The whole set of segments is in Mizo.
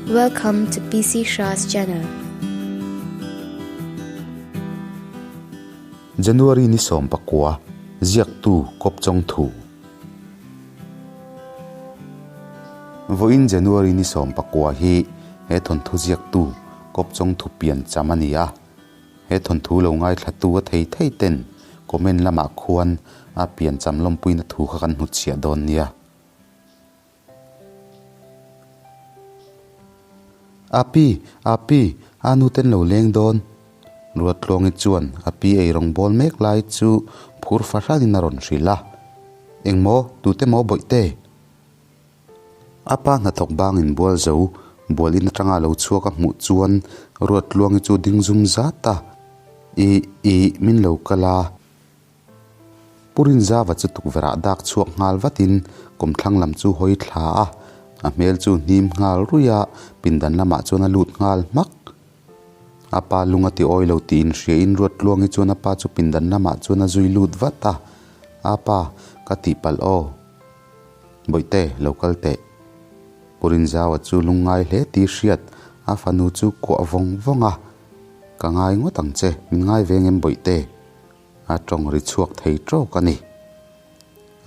Welcome to PC Shah's channel. January ni 19, ziaktu Kawpchawng Thu. Vawiin January ni 19 hi he thawnthu ziaktu Kawpchawng Thu pian cham a ni a. He thawnthu lo ngaithlatu a thei thei ten comment lamah khuan a pian cham lawmpuina thu kha kan hnutchhiah dawn nia. Api, Api, a nu ten lo leng dawn. Ruattluangi chuan a pi ei rawng bawl mek lai chu phur fahranin a rawn hrilh a. Engmaw, tute maw bawihte? A pa hnathawk bangin bual zo, bual in atanga lo chhuak a hmuh chuan Ruattluangi chu ding zum zat a, I, i, min lo kal a. Pu Rinzava chu tukverh ah dak chhuak nghal vatin kawmthlang lam chu hawi thla a, a hmel chu hnim nghal ruih a, pindan lamah chuan a lut nghal hmak. A pa lung a ti awi lo tih inhria in Ruattluangi chuan a pa chu pindan lamah chuan a zui lut vat a, A pa, ka tihpalh aw. Bawihte, lo kal teh. Pu Rinzava chu lungngai hle tih hriat a fanu chu kuah vawng vawng a, Ka ngai ngawt ang che, min ngai ve ngem Bawihte? A tawng ri chhuak thei tawk a ni.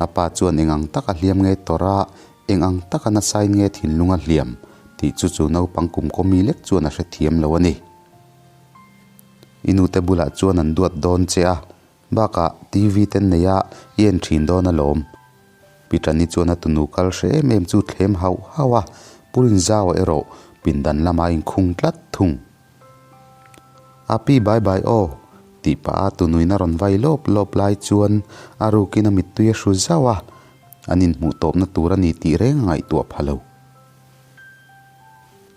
A pa chuan eng ang taka hliam nge tawrh a, eng ang taka nasain nge thinlung a hliam tih chu chu naupang kum kawmi lek chuan a hrethiam lo a ni. I nute bulah chuan an duat dawn che a, bakah TV ten nei a i en thin dawn alawm. Pi Tani chuan a tunu kal hre em em chu thlem hauh hauh a, Pu Rinzau-a erawh pindan lamah a inkhung tlat thung. A pi bai bai aw, tih pah a tunuin a rawn vai lawp lawp lai chuan a rukin a mittui a hru zauh a, an inhmuh tawpna tur a ni tih reng a ngaihtuah pha lo.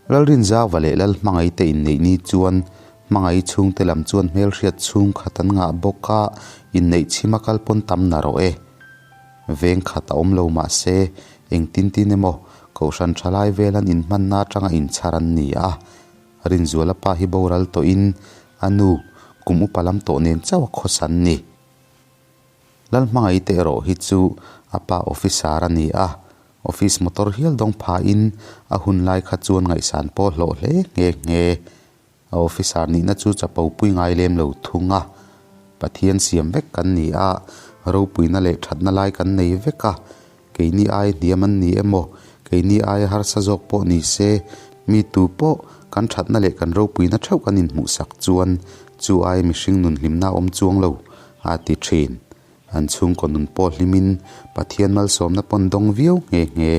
Lalrinzauva leh Lalhmangaihte inneih ni chuan Hmangaih chhungte lam chuan hmelhriat chhung khat an ngah bawk a, inneih chhima kal pawn tam na rawh e. Veng khat a awm lo mah se, engtin tin emaw Kohhran thalai vel an inhmanna atanga inchhar an ni a. Rinzuala pa hi boral tawhin a nu kum upa lam tawh nen chauh a khawsa an ni. Lalhmangaihte erawh hi chu a pa officer a ni a, office motor hial dawng phahin a hun lai kha chuan ngaihsan pawh hlawh hle nghe nghe. A officer nihna chu chapo pui ngai lem lo thung a, Pathian siam vek kan ni a, ropuina leh thatna lai kan nei vek a, Keini ai hniam an ni emaw, keini aia harsa zawk pawh ni se, mi tu pawh kan thatna leh kan ropuina theuh kan inhmuhsak chuan chu ai mihring nun hlimna a awm chuang lo, a ti thin. An chhungkaw nun pawh hlimin Pathian malsawmna pawn dawng viau nghe nghe.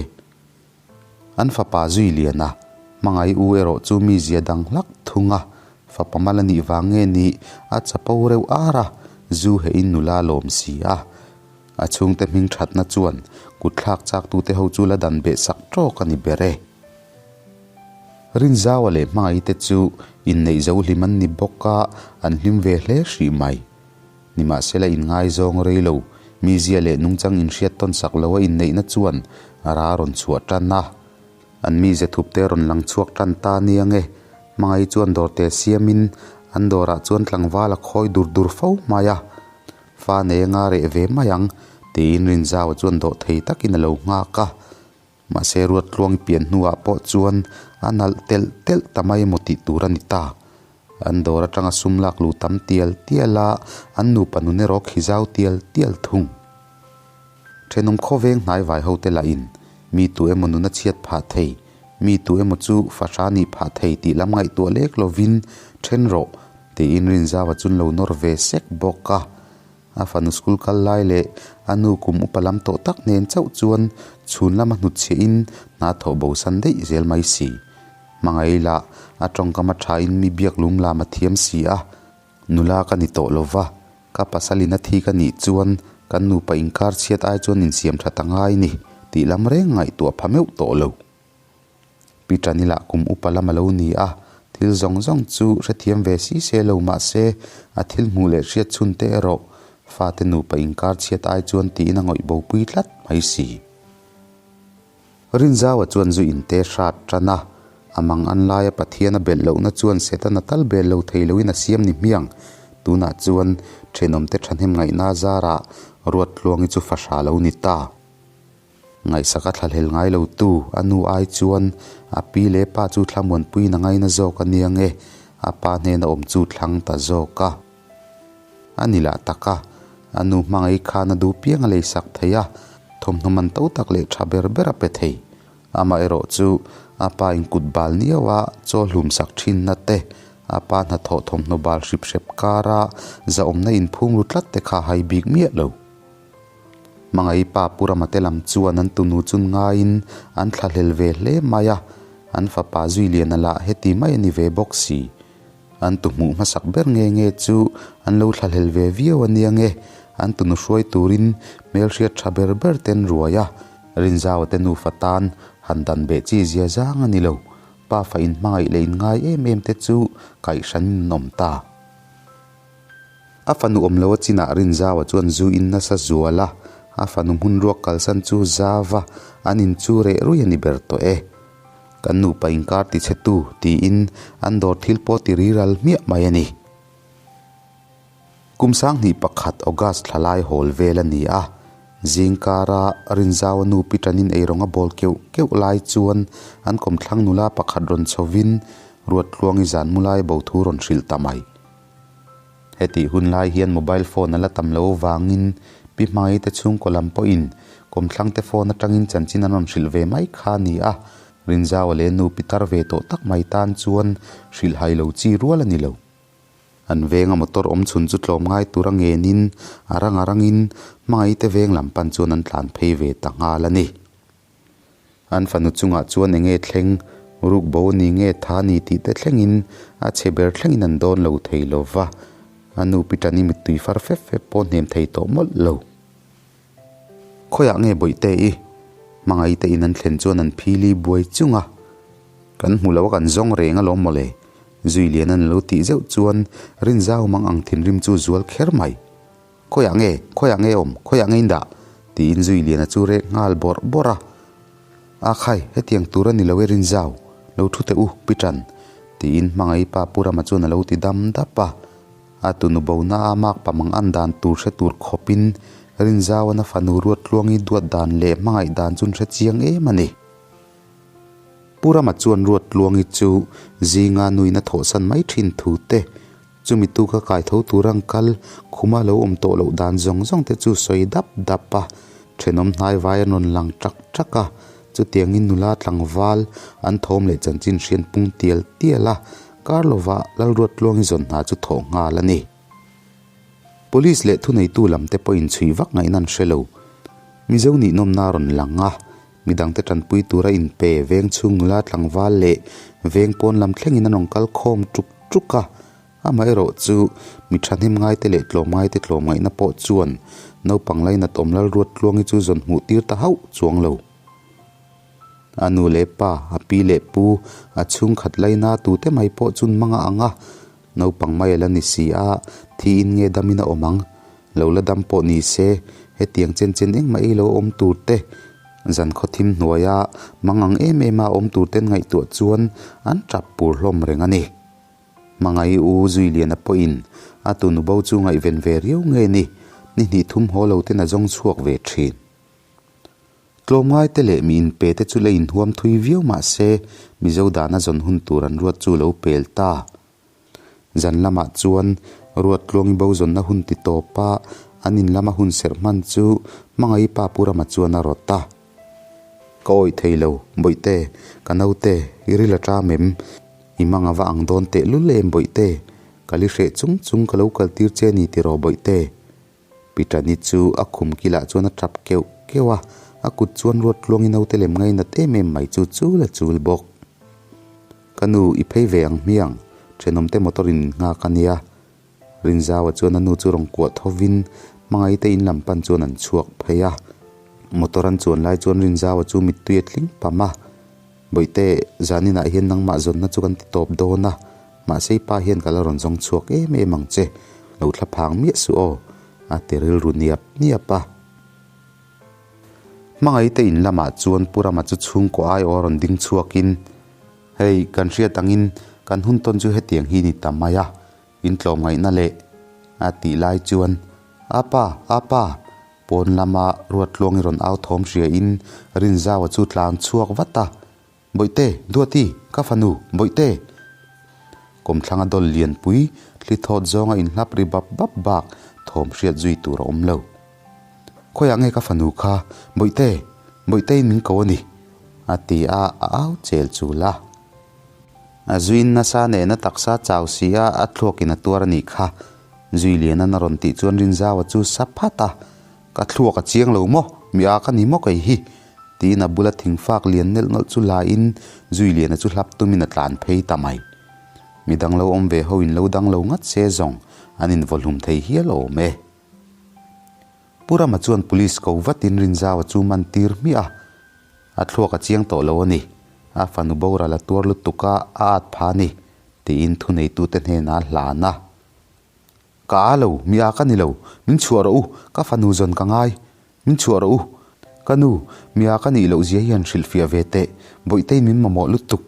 An fapa zui lian a, hmangaih u erawh chu mi zia dang hlak thung a, fapa mal a nih vang nge ni a chapo reuh ar a, zu heiin nula lawm si a. A chhungte hming thatna chuan kutthlak chaktute ho chu la dan beh sak tawk a ni ber e. Rinzaua leh Hmangaihte chu inneih zo hlim an ni bawk a, an hlim ve hle hrih mai. Nimahsela inngaizawng rei lo, mizia leh nungchang inhriat tawn sak lo a inneihna chuan ra rawn chhuah tan a. An mize thupte rawn lang chhuak tan ta nia nge, Hmangaih chuan dawrte siamin an dawrah chuan tlangval a khawi dur dur fo mai a. Fa nei anga reh ve mai ang, tiin Rinzau chuan dawh thei takin a lo nghak a. Mahse Ruattluang pian hnuah pawh chuan a nalh telh telh ta mai emaw tih tur a ni ta. An dawr atanga sum lak luh tam tial tial a, an nupa nun erawh khi zau tial tial thung. Thenawm khawveng hnaivai hote lahin mi tu emaw nun a chhiat phah thei, mi tu emaw chu fahra nih phah thei tih lam ngaihtuah lek lovin then rawh tiin Rinzau a chun lo nawr ve sek bawk a. A fanu school kal lai leh a nu kum upa lam tawh tak nen chauh chuan chhun lama hnutchhiahin hna thawh bosan daih zel mai si. Hmangaih lah a tawngkam a thain mi biak lum lam a thiam si a. Nula ka ni tawh lova, ka pasal in a thi ka nih chuan kan nupa inkar chhiat ai chuan insiam tha ta ngai ni tih lam reng ngaihtuah pha meuh tawh lo. Pi Tanila kum upa lam a lo ni a, thil zawng zawng chu hrethiam ve si se lo mah se a thil hmuh leh hriat chhun te erawh fate nupa inkar chhiat ai chuan tiin a ngawih bopui tlat mai si. Rinzaua chuan zu inte hrat tan a, a mang an laia Pathian a belh lohna chuan Setana tal bel lo thei loin a siam ni hmiang. Tunah chuan thenawmte thahnem ngaihna zarah Ruattluangi chu fahra lo ni ta. Ngaihsak a thlahlel ngai lo tu a nu ai chuan a pi leh pa chu thlamuanpuiin a ngaina zawk a nia nge a pa hnena awm chu thlang ta zawk a. A ni lah tak a, a nu hmangaih khan a duh piang a leisak thei a, thawmhnaw man to tak leh tha ber ber a pe thei. Amaherawh chu a pa in kut bal niau a chaw hlum sak thinna te, a pa hnathawh thawmhnaw bal hrip hrep kara zahawmna inphum ru tlat te kha hai bik miah lo. Hmangaih pa Pu Rama te lam chuan an tunu chun ngaiin an thlahlel ve hle mai a, an fapa Zuiliana lah heti mai a ni ve bawk si. An tu hmuh hmasak ber nge nge chu an lo thlahlel ve viau a nia nge, an tunu hruai turin hmelhriat tha ber ber ten ruai a, Rinzau te nufa tan han dan beh chi zia zang a ni lo, pafa inhmangaih leh inngai em em te chu kaihhranin an awm ta. A fanu awm lo a chinah Rinzaua chuan zu in nasa zual a, a fanu hmun ruak kalsan chu zava an in chu reh rui a ni ber tawh e. Kan nupa inkar ti chhe tu tiin an dawr thil pawh ti riral hmiah mai a ni. Kum sanghnih pakhat August thla lai hawl vel a ni a, zingkara Rinzaua nu pi tanin eirawng a bawl keuh keuh lai chuan an kawmthlang nula pakhat rawn chhovin Ruattluangi zan mu lai bo thu rawn hrilh ta mai. Hetih hun lai hian mobile phone a la tam lo vangin Pi Hmangaih te chhungkaw lam pawhin kawmthlang te phone atangin chanchin an rawn hrilh ve mai kha a ni a, Rinzaua leh nu pi tar ve tawh tak mai tan chuan hrilh hai lo chi rual a ni lo. An venga motor awm chhun chu tlawm ngai tura ngenin a rang a rangin Hmangaih te veng lam pan chuan an tlan phei ve ta nghal a ni. An fanu chungah chuan enge thleng, ruk bo ni nge tha ni tih te thlengin a chhe ber thlengin an dawn lo thei lo va, a nu pi tani mittui far fep fep pawh hnem thei tawh mawlh lo. Khawiah nge bawihte i? Hmangaihte in an thlen chuan an phili buai chung a, Kan hmu lo a kan zawng reng alawm mawle, Zuilian an lo tih zeuh chuan Rinzau mang ang thinrim chu zual kher mai. Khawiah nge? Khawiah nge awm? Khawiah nge in dah? tiin Zuiliana chu rek nghal bawrh bawrh a. A khai, hetiang tur a ni lo e Rinzau, lo thu teh u, Pi Tan, tiin Hmangaih pa Pu Rama chuan a lo ti dam dap a. A tunu bona a mak pa mang an dan tur hre tur khawpin Rinzauan a fanu Ruattluangi duat dan leh hmangaih dan chu an hre chiang em a ni. Pu Rama chuan Ruattluangi chu zinga nuin a thawhsan mai thin thu te, Chumi tu ka kai tho tur ang kal, khuma lo awm tawh loh dan zawng zawng te chu sawi dap dap a, thenawm hnai vai an rawn lang ṭak ṭak a, chutiangin nula tlangval an thawm leh chanchin hrian pung tial tial a, kar lovah Lalruattluangi zawn hna chu thawh nghal a ni. Police leh thuneitu lam te pawhin chhui vak ngaihna an hre lo. Mizo nihnawmna a rawn lang a, midangte tanpui tura inpe veng chhung nula tlangval leh veng pawn lam thlengin an rawn kal khawm tuk tuk a, amaherawh chu mi thahnem ngaite leh tlawm ngaite tlawm ngaihna pawh chuan naupang lainat awm Lalruattluangi chu zawn hmuh tir ta hauh chuang lo. A nu leh pa, a pi leh pu, a chhungkhat laina tute mai pawh chun hmanga ang a, naupang mai a la ni si a, thiin nge damin a awm ang? Lo la dam pawh ni se, hetiang chen chen engmah ei lo awm tur te, zan khaw thim hnuaia mang ang em em a awm tur ten ngaihtuah chuan an tap pur hlawm reng a ni. Hmangaih u Zuiliana pawhin a tunu bo chu ngaihven ve riau nge ni, ni hnih thum haw lo ten a zawng chhuak ve thin. Tlawmngaite leh mi inpe te chu la inhuam thui viau mah se, Mizo dana zawn hun tur an ruat chu lo pel ta. Zan lamah chuan Ruattluangi bo zawnna hun ti tawp a, an in lama hun serh hman chu Hmangaih pa Pu Rama chuan a rawt a. Ka awih thei lo, Bawihte, ka naute, i ril a ṭam em? I mang a va ang dawn teh lul em Bawihte? Ka li hreh chung chung ka lo kal tir che ni tiraw Bawihte? Pitani chu a khum kilah chuan a tap keuh keuh a, a kut chuan Ruattluangi naute lem ngainat em em mai chu chul a chul bawk. Ka nu, i phei ve ang hmiang, thenawmte motor in nghak a nia. Rinzaua chuan a nu chu rawn kuah thovin Hmangaihte in lam pan chuan an chhuak phei a. Motor an chuan lai chuan Rinzaua chu mittui a tling pam a, Bawihte, zaninah hian nangmah zawnna chu kan ti tawp dawn a, mahse i pa hian ka la rawn zawng chhuak em em ang che, lo thla phang miah suh aw, a ti rilru niap niap a. Hmangaihte in lamah chuan Pu Rama chu chhungkaw aiawh a rawn ding chhuakin, Hei, kan hriat angin kan hun tawn chu hetiang hi ni ta mai a, in tlawmngaihna leh a tih lai chuan, A pa, a pa! Pawn lama Ruattluangi rawn au thawm hria in Rinzaua chu tlan chhuak vat a, Bawihte, Duati, ka fanu, Bawihte! Kawmthlanga dawl lianpui thli thawt zawnga inhlap ri bap bap bak thawm hriat zui tur a awm lo. Khawiah nge ka fanu kha, Bawihte, Bawihteiin min ko a ni, a ti a, a au chel chul a. A zuiin nasa nena taksa chau si a, a thluakin a tuar a nih kha. Zui Lianan a rawn tih chuan Rinzaua chu sa phat a, Ka thluak a chiang lo maw? Mi a ka ni maw kei hi? Tiin a bula thingfak lian nelh nawlh chu laiin Zui Liana chu hlap tumin a tlan phei ta mai. Mi dang lo awm ve ho in lo dang lo ngat se zawng an invaw hlum thei hial awm e. Pu Rama chuan Police ko vatin Rinzaua chu man tir hmiah a, A thluak a chiang tawh lo a ni. A fanu boral a tuar lutuk a, a at pha a ni, tiin thuneitute hnenah a hlan a. Ka a lo, mi a ka ni lo, min chhuah rawh u, ka fanu zawn ka ngai, min chhuah rawh u. Ka nu, mi a ka nih loh zia hi han hrilhfiah ve teh, Bawihtei min mamawh lutuk.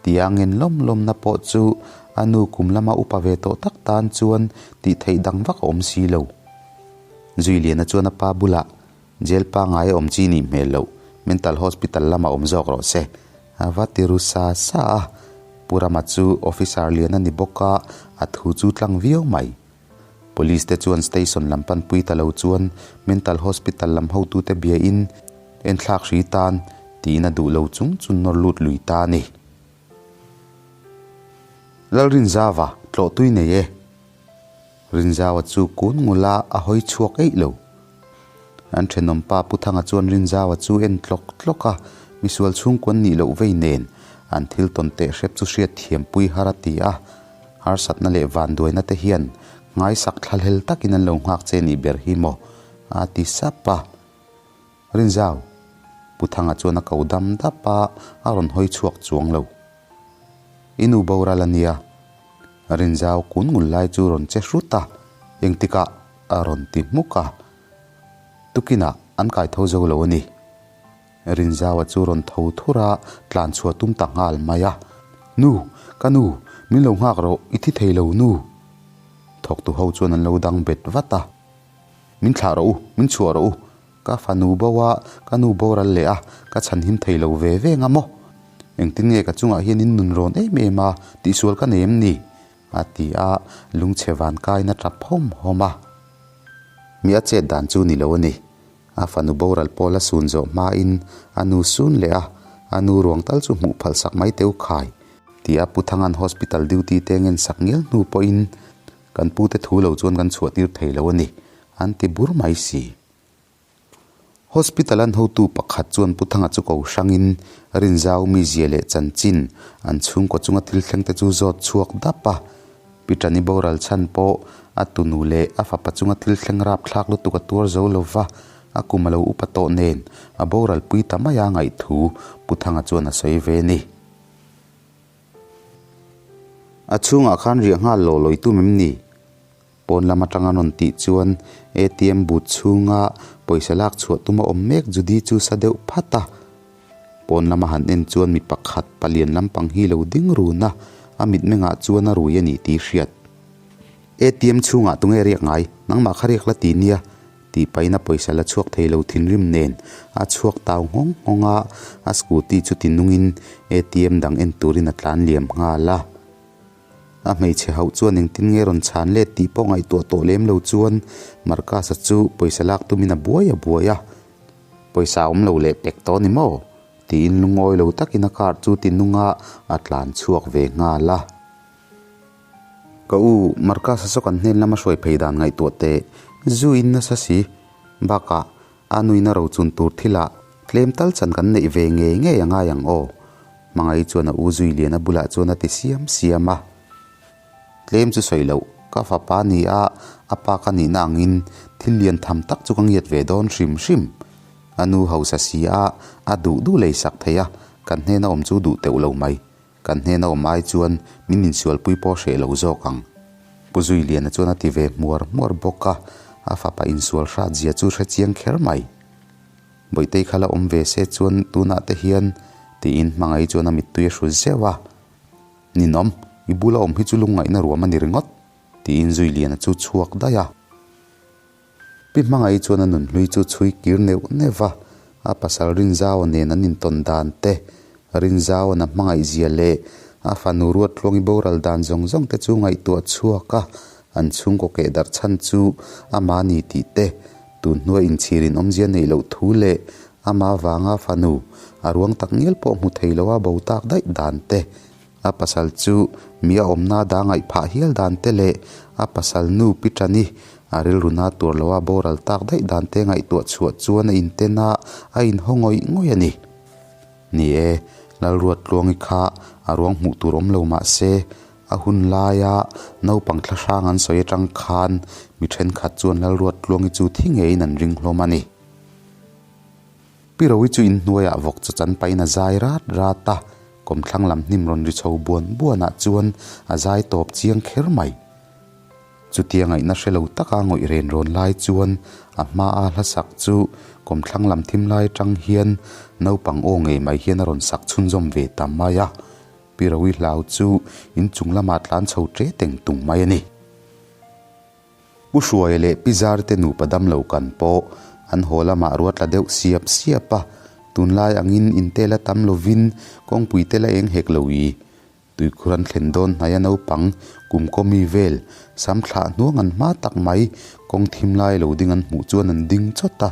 Tia ngen lawm lawmna pawh chu a nu kum lama upa ve tawh tak tan chuan tih theih dang vak a awm si lo. Zuiliana chuan a pa bulah Jail pangngai a awm chi nih hmel loh, Mental Hospital lamah awm zawk rawh se. A va ti ru sa sa a, Pu Rama chu officer lian a ni bawk a, a thu chu tlang viau mai. Police te chuan station lam panpui ta lo chuan Mental Hospital lam hotute biain enthlak hri tan tiin a duh lo chung chu nawr lut lui ta a ni. Lalrinzava tlawh tui nei e. Rinzaua chu kun ngula a hawi chhuak eih lo. An thenawm pa Pu Thanga chuan Rinzaua chu en tlawk tlawk a, misual chhungkuan nih loh vei nen an thil tawn teh hrep chu hriat thiam pui har a ti a. Harsatna leh vanduaina te hian nghaisak thlahlel takin an lo nghak che nih ber hi maw? a ti sap a. Rinzau, Pu Thanga chuan a ko dam dap a, a rawn hawi chhuak chuang lo. I nu boral a nia. Rinzau kun ngul lai chu rawn che hrut a, engtikah a rawn ti hmuk a. Tukinah an kai tho zo lo a ni. Rinzaua chu rawn tho thur a, tlan chhuah tum ta nghal mai a. Nu, ka nu, min lo nghak rawh, i thi thei lo nu. Thawktu ho chuan an lo dang bet vat a. Min thlah rawh u, min chhuah rawh u. Ka fanu bo a, ka nu boral leh a, ka chhanhim thei lo ve ve nga maw? Engtin nge ka chungah hian in nun rawn em em a, tihsual ka nei em ni? a ti a, lungchhe van kaina tap hawm hawm a. Mi a chet dan chu ni lo a ni. A fanu boral pawl a sun zawh hmain a nu sun leh a, a nu ruang tal chu hmuh phal sak mai teu khai, ti a Pu Thangan Hospital duty te ngensak ngial hnu pawhin Kan pute thu lo chuan kan chhuah tir thei lo a ni, an ti bur mai si. Hospital an hotu pakhat chuan Pu Thanga chu ko hrangin Rinzau mizia leh chanchin an chhungkaw chunga thil thleng te chu zawt chhuak dap a. Pi Tani boral chhan pawh a tunu leh a fapa chunga thil thleng rapthlak lutuk a tuar zo lo va, a kum a lo upa tawh nen a boral pui ta mai a ngaih thu Pu Thanga chuan a sawi ve a ni. A chhungah khan riah nghal lo lawi tum em ni? Pawn lam atanga rawn tih chuan ATM booth chhunga pawisa lak chhuah tum a awm mek Judy chu sa deuh phat a. Pawn lama han en chuan mi pakhat palian lampang hi lo ding run a, a mitmengah chuan a rui a ni tih hriat. ATM chhungah tunge riak ngai? Nangmah kha riak la ti nia. Tih pahin a pawisa la chhuak thei lo thinrim nen a chhuak tau nghawng nghawng a, a scooty chu ti nungin ATM dang en turin a tlan liam nghal a. A hmeichhe hauh chuan engtin nge rawn chhan let tih pawh ngaihtuah tawh lem lo chuan Marcus-a chu pawisa lak tumin a buai a buai a, Pawisa a awm lo leh pek tawh a ni maw? tiin lungawi lo takin a car chu ti nung a, a tlan chhuak ve nghal a. Ka u, Marcus-a saw kan hnen lama hruai phei dan ngaihtuah teh, zu in nasa si. Bakah, a nuina rochun tur thilah tlem tal chan kan neih ve ngei ngei a ngai ang aw. Hmangaih chuan a u zui lian a bulah chuan a ti siam siam a. Tlem chu sawi loh, ka fapa ni a, a pa ka nihna angin thil lian tham tak chu ka ngiat ve dawn hrim hrim. A nu hausa si a, a duh duh lei sak thei a, kan hnena awm chu duh teuh lo mai. Kan hnena awm ai chuan min insualpui pawh hreh lo zawk ang. Pu Zuiliana chuan a ti ve hmuar hmuar bawk a, a fapa insual hrat zia chu hre chiang kher mai. Bawihtei kha la awm ve se chuan tunah te hian tiin hmangaih chuan a mittui a hru zeuh a. Ninawm, i bula awm hi chu lungngaihna ruam a ni ringawt, tiin Zuiliana chu chhuak daih a. Pi Hmangaih chuan a nunhlui chu chhui kir neuh neuh va, a pasal Rinzauva nen an intawn dan te, Rinzauva'n a hmangaih zia leh a fanu Ruattluangi boral dan zawng zawng te chu ngaihtuah chhuak a, an chhungkaw keh darh chhan chu ama ni tih te, tun hnua inchhir in awmzia neih loh thu leh ama vanga fanu a ruang tak ngial pawh hmu thei loa bo tak daih dan te, A pasal chu mi a awmna dah ngaih phah hial dan te leh a pasal nu Pi Tani a rilru na tur loa boral tak daih dan te ngaihtuah chhuah chuan a inten a, a inhaw ngawih ngawih a ni. Ni e, Lalruattluangi kha a ruang hmuh tur awm lo mah se, a hun laia naupang thlahrang an sawi atang khan mi thenkhat chuan Lalruattluangi chu thi ngeiin an ring hlawm a ni. Pi Rowi chu inhnuaiah vawk chaw chan pahin a zai rat rat a, kawmthlang lam hnim rawn ri chho buan buanah chuan a zai tawp chiang kher mai. Chutia ngaihna hre lo taka ngawih ren rawn lai chuan a hmaa hla sak chu kawmthlang lam thim lai atang hian naupang aw ngei mai hian a rawn sak chhunzawm ve ta mai a. Pi Rowi hlau chu inchung lamah tlan chho ṭe teng tung mai a ni. Pu Hruaia leh Pi Zarte nupa damlo kan pawh an haw lamah ruat la deuh siap siap a, tunlai angin inte la tam lovin kawngpui te la eng hek lo i. Tuikhur an thlen dawn hnaia naupang kum kawmi vel sam thlah hnuang an hma tak mai kawng thim lai lo ding an hmuh chuan an ding chawt a,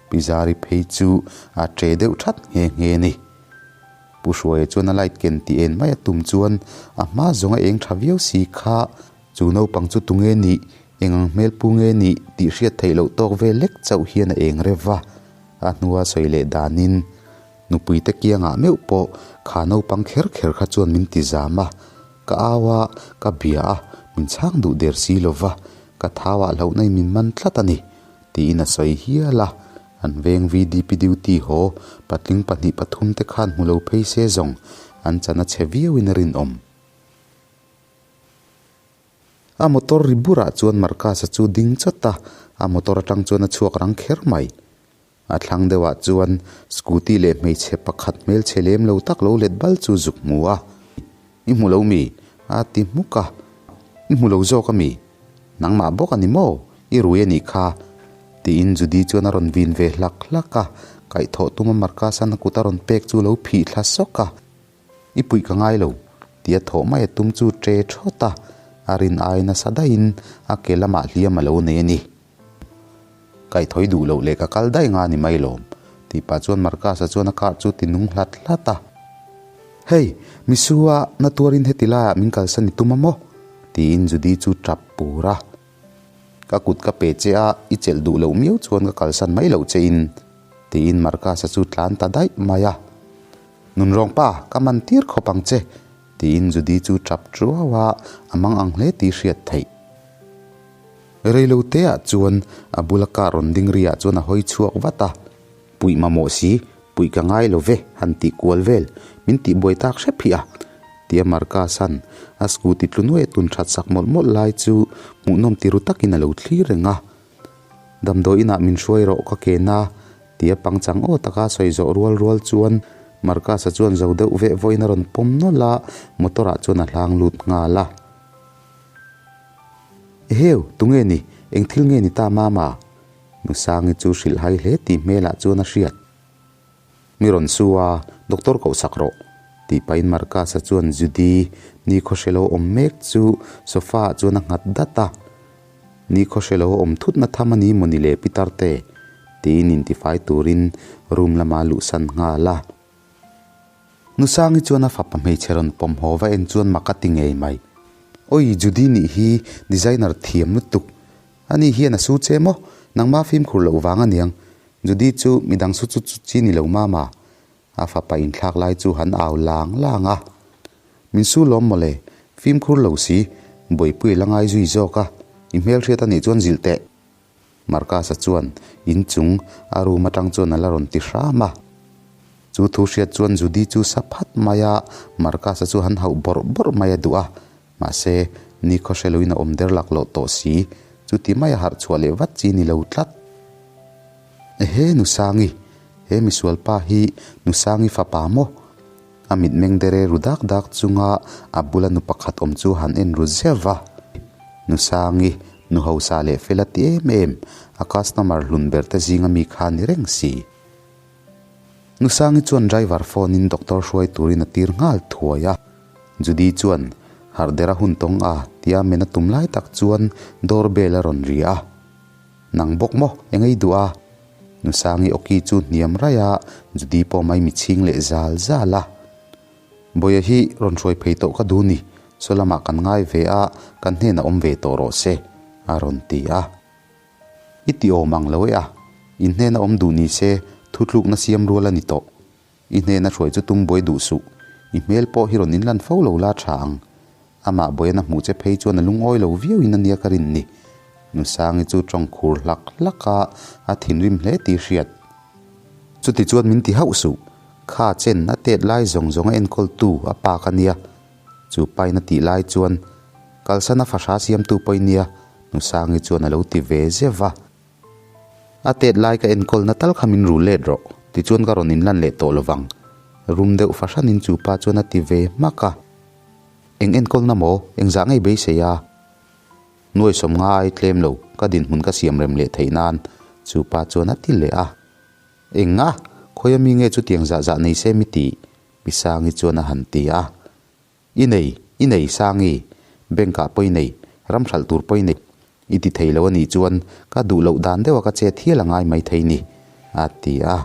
Pi Zari phei chu a ṭe deuh ṭhat nghe nghe a ni. Pu Hruaia chuan a light ken tih en mai a tum chuan a hma zawng a eng ṭha viau si kha. Chu naupang chu tunge nih, eng ang hmel pu nge nih tih hriat theih loh tawk vel lek chauh hian a eng rev va. A hnua sawi leh danin, Nupuite kiangah meuh pawh kha naupang kher kher kha chuan min ti zam a, ka au a, ka bia a, min chhang duh der si lo va, ka thauah hlauhna in min man tlat a ni, tiin a sawi hial a. An veng VDP duty haw patling pahnih pathum te khan hmu lo phei se zawng an chan a chhe viauin a rinawm. A motor ri burah chuan Marcus-a chu ding chawt a, a motor atang chuan a chhuak rang kher mai. A thlang deuhah chuan scooty leh hmeichhe pakhat hmelchhe lem lo tak lo let bal chu zuk hmu a. I hmu lo mi? a ti hmuk a. I hmu lo zawk a mi? Nangmah bawk a ni maw? I rui a nih kha. Tiin Judy chuan a rawn vin ve hlak hlak a, kaihthawh tuma Marcus-a'n a kut a rawn pek chu lo phih thla sawk a. I puih ka ngai lo, tia thawh mai a tum chu ṭe ṭhawt a, a rin ai nasa daihin a ke lamah hliam a lo nei a ni. Kaihthawih duh loh leh ka kal daih nga ni mai lawm, tih pah chuan Marcus-a chuan a car chu ti nung hlat hlat a. Hey, Misua, na tuarin heti laiah min kalsan i tum a maw? tiin Judy chu ṭap pur a. Ka kut ka pe che a, i chelh duh loh miau chuan ka kalsan mai loh che in, tiin Marcus-a chu tlan ta daih mai a. Nunrawng pa, ka man tir khawp ang che, tiin Judy chu tap tuau a, a mang ang hle tih hriat theih. Reilo te ah chuan a bula car rawn ding ri ah chuan a hawi chhuak vat a, Puih mamawh si, puih ka ngai lo ve, han tih kual vel, min tih buai tak hrep hi a, tia Marcus-a'n a scooty tlu nuai a tun that sak mawlh mawlh lai chu hmuhnawm ti ru takin a lo thlir reng a. Damdawi inah min hruai rawh ka ken a, tia pangchang aw taka sawi zawh rual rual chuan Marcus-a chuan zo deuh veh vawiin a rawn pawm nawlh a, motor-ah chuan a hlang lut nghal a. Eheu, tunge ni? Eng thil nge ni ta Mama? Nusangi chu hrilh hai hle tih hmelah chuan a hriat. Mi rawn su a, doctor koh sak rawh, tih pahin Marcus-a chuan Judy ni khawhre lo awm mek chu sofa-ah chuan a nghat dat a. Ni khawhre lo awm thut na tham a ni maw ni le Peter te? tiin intifai turin room lama luhsan nghal a. Nusangi chuan a fapa hmeichhe rawn pawm haw va en chuan mak a ti ngei mai. Awi Judy nih hi designer thiam lutuk. Ani hian a su che maw? Nangma fimkhur loh vang aniang. Judy chu midang su chu chu chi ni lo mama. A fapa inthlak lai chu han au lang lang a. Min su lawm mawle, fimkhur lo si, buaipui la ngai zui zawk a, i hmelhriat anih chuan zilh teh. Marcus-a chuan inchung a room atang chuan a la rawn ti hram a. Chu thu hriat chuan Judy chu sa phat mai a, Marcus-a chu han hauh bawrh bawrh mai a duh a. Mahse, nikhaw hre loin a awm der laklawh tawh si, chuti maia harh chhuah leh vat chi ni lo tlat. Ehe Nusangi, he misual pa hi Nusangi fapa maw? A mitmeng dere ru dak dak chunga a bula nu pakhat awm chu han en ru zeuh va. Nusangi, Nu hausa leh fel a ti em em, a customer hlun ber te zinga mi kha ni reng si. Nusangi chuan driver phone in doctor hruai turin a tir nghal thuai a. Judy chuan harh dera hun tawng a tia men a tum lai tak chuan door bell a rawn ri a. Nang bawk maw, eng ei duh a? Nusangi awki chu hniam raih a, Judy pawh mai mi chhing leh zal zal a. Bawia hi rawn hruai phei tawh ka duh ni, saw lamah kan ngai ve a, kan hnenah awm ve tawh rawh se, a rawn ti a. I ti awm ang lo e a, in hnena awm duh ni se thutlukna siam rual a ni tawh. I hnena hruai chu tum buai duh suh, i hmel pawh hi rawn inlan fo lo la tha ang. Amah buaian a hmuh che phei chuan a lungawi lo viau in a nia ka rin ni. Nusangi chu tawng khur hlak hlak a, a thinrim hle tih hriat. Chuti chuan min ti hauh suh, kha chen a tet lai zawng zawng a enkawltu a pa ka nia. Chu pain a tih lai chuan kalsan a fahra siamtu pawh i nia, Nusangi chuan a lo ti ve zeuh va. A tet lai ka enkawlna tal kha min rul let rawh, tichuan ka rawn inlan leh tawh lovang. Rum deuh fahranin chu pa chuan a ti ve hmak a. Eng enkawlna maw? Engzah ngei beisei a? Nuai sawm ngai tlem lo, ka dinhmun ka siam rem leh theih nan, chu pa chuan a ti leh a. Eng a? Khawia mi nge chutiang zah zah nei se mi tih? Pi Sangi chuan a han ti a. I nei, i nei Sangi, bank ah pawh i nei, ram hralh tur pawh i nei. I ti thei lo a nih chuan ka duh loh dan deuha ka chet hial a ngai mai thei ni, a ti a.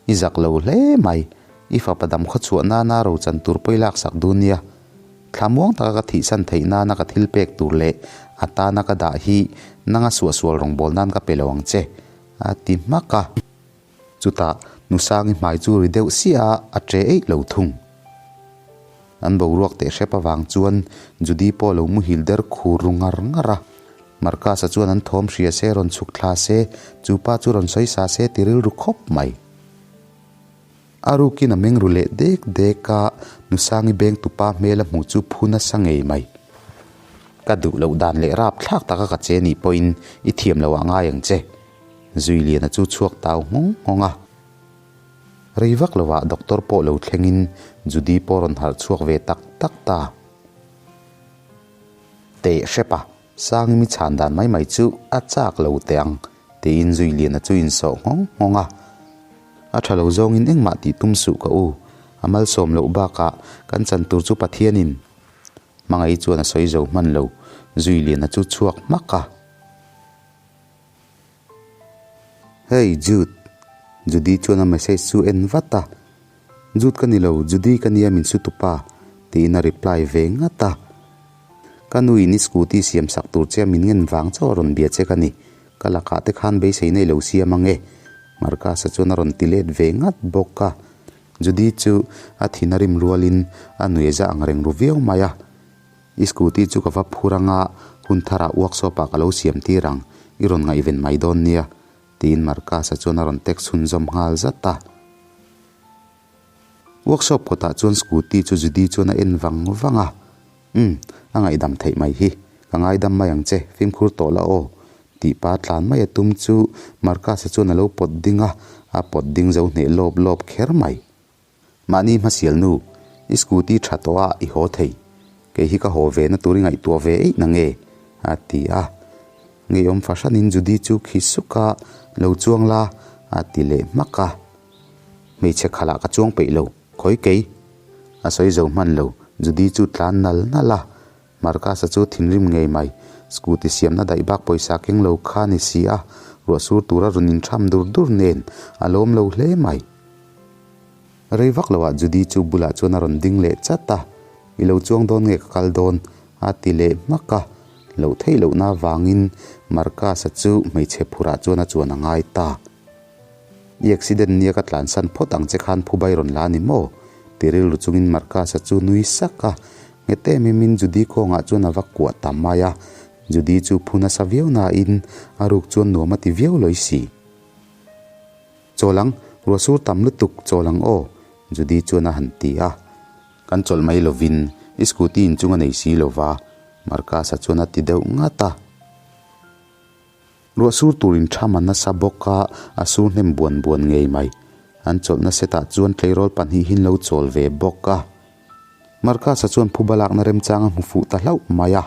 I zak lo hle mai, i fapa dam khaw chhuah nana ro chan tur pawh i laksak dun nia. Thla muang taka ka thihsan theih nana ka thil pek tur leh a tana ka dah hi nanga suahsual rawngbâwl nan ka pe lo ang che, a ti hmak a. Chutah Nusangi hmai chu ri deuh siah a, a ṭe eih lo thung. An boruak teh hrep avang chuan Judy pawh lo muhil der khur ru ngar ngar a. Marcus-a chuan an thawm hria se rawn chhuk thla se, chu pa chu rawn sawi sa se ti rilru khawp mai. A rukin a meng ru leh dek dek a, Nusangi beng tupa hmel a hmuh chu phu nasa ngei mai. Ka duh loh dan leh rap thlak taka ka che nih pawhin i thiam loh ah ngai ang che. Zuiliana chu chhuak tau nghawng nghawng a. Rei vak lovah doctor pawh lo thlengin Judy pawh rawn harh chhuak ve tak tak ta. Teh hrep a, Sangimi chhan dan mai mai chu a chak lo teh ang, tiin Zuiliana chu insawh nghawng nghawng a. A tha lo zawngin engmah tih tum suh ka u, a malsawm loh bakah kan chan tur chu Pathianin hmangaih chuan a sawi zo hman lo, Zuiliana chu chhuak hmak a. Hey Jude! Judy chuan a message chu en vat a, Jude ka ni lo, Judy ka nia min su tupa tiin a reply ve ngat a. Ka nu in i scooty siam sak tur che a min ngen vang chauh a rawn bia che ka ni, ka lakah te khan beisei na i lo siam ang e Marcus-a chuan a rawn ti let ve ngat bawk a. Judy chu a thin a rim rualin a nuihza ang reng ru viau mai a. I scooty chu ka va phur anga hun tharah workshop ah ka lo siam tir ang, i rawn ngaihven mai dawn nia, tiin Marcus-a chuan a rawn text chhunzawm nghal zat a. Workshop kawtah chuan scooty chu Judy chuan a en vang vang a, Umm, a ngaihdam theih mai hi, ka ngaidam mai ang che, fimkhur tawh la aw, tih pa tlan mai a tum chu Marcus-a chuan a lo pawt ding a, a pawt ding zo hneh lawp lawp kher mai. Mahni hmasial nu, i scooty tha tawh a i haw thei. Kei hi ka haw ve na tur i ngaihtuah ve eih na nge? a ti a. Ngeiawm fahranin Judy chu khi suk a, Lo chuang la, a ti leh hmak a. Hmeichhe khalah ka chuang peih lo, khawi kei? A sawi zo hman lo, Judy chu tlan nal nal a. Marcus-a chu thinrim ngei mai, scooty siamna daih bak pawisa keng lo kha ni si a, ruah sur tura rawn intham dur dur nen a lawm lo hle mai. Rei vak loah Judy chu bulah chuan a rawn ding leh chat a, I lo chuang dawn nge ka kal dawn? a ti leh hmak a, loh theih lohna avangin Marcus-a chu hmeichhe phurah chuan a chuan a ngai ta. I accident nia ka tlansan phawt ang che khan phubai rawn la a ni maw? ti rilru chungin Marcus-a chu nui sak a, nghet em emin Judy kawngah chuan a va kuah ta mai a, Judy chu phu nasa viau nain a ruk chuan nuam a ti viau lawi si. Chawl ang, ruah sur tam lutuk chawl ang aw, Judy chuan a han ti a. Kan chawlh mai lovin i scooty inchung a nei si lova, Marcus-a chuan a ti deuh ngat a. Ruah sur tur intham a nasa bawk a, a sur hnem buan buan ngei mai. An chawlhna setah chuan tleirawl pahnihin lo chawl ve bawk a. Marcus-a chuan phuba lakna remchang a hmu fuh ta hlauh mai a.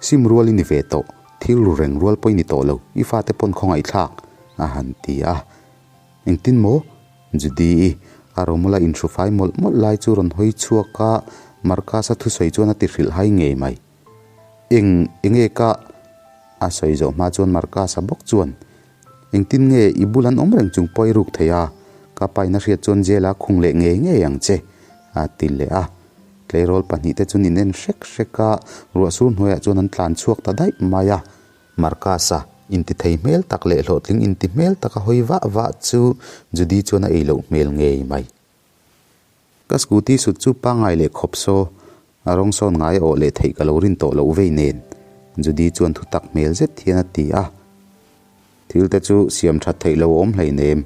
Sim rual i ni ve tawh, thil ru reng rual pawh i ni tawh lo, i fate pawn khawngaih thlak, a han ti a. Engtin maw? Judy-i a rawmawla inhru fai mawlh mawlh lai chu rawn hawi chhuak a, Marcus-a thusawi chuan a ti hrilh hai ngei mai. Eng, enge ka? A sawi zawh hma chuan Marcus-a bawk chuan, Engtin nge i bul an awm reng chung pawh i ruk thei a, ka paina hriat chuan jail-a khung leh ngei ngei ang che, a ti leh a. Tleirawl pahnihte chu nin en hrek hrek a, ruahsur hnuaiah chuan an tlan chhuak ta daih mai a. Marcus-a intithei hmel tak leh hlawhtling inti hmel taka hawi vah vah chu Judy chuan a ei loh hmel ngei mai. Ka scooty sut chu pangngai leh khawp saw, a rawng sawn ngai a awh leh theih ka lo rin tawh loh vei nen, Judy chuan thu tak hmel zet hian a ti a. Thil te chu siam that theih lo awm hleinem,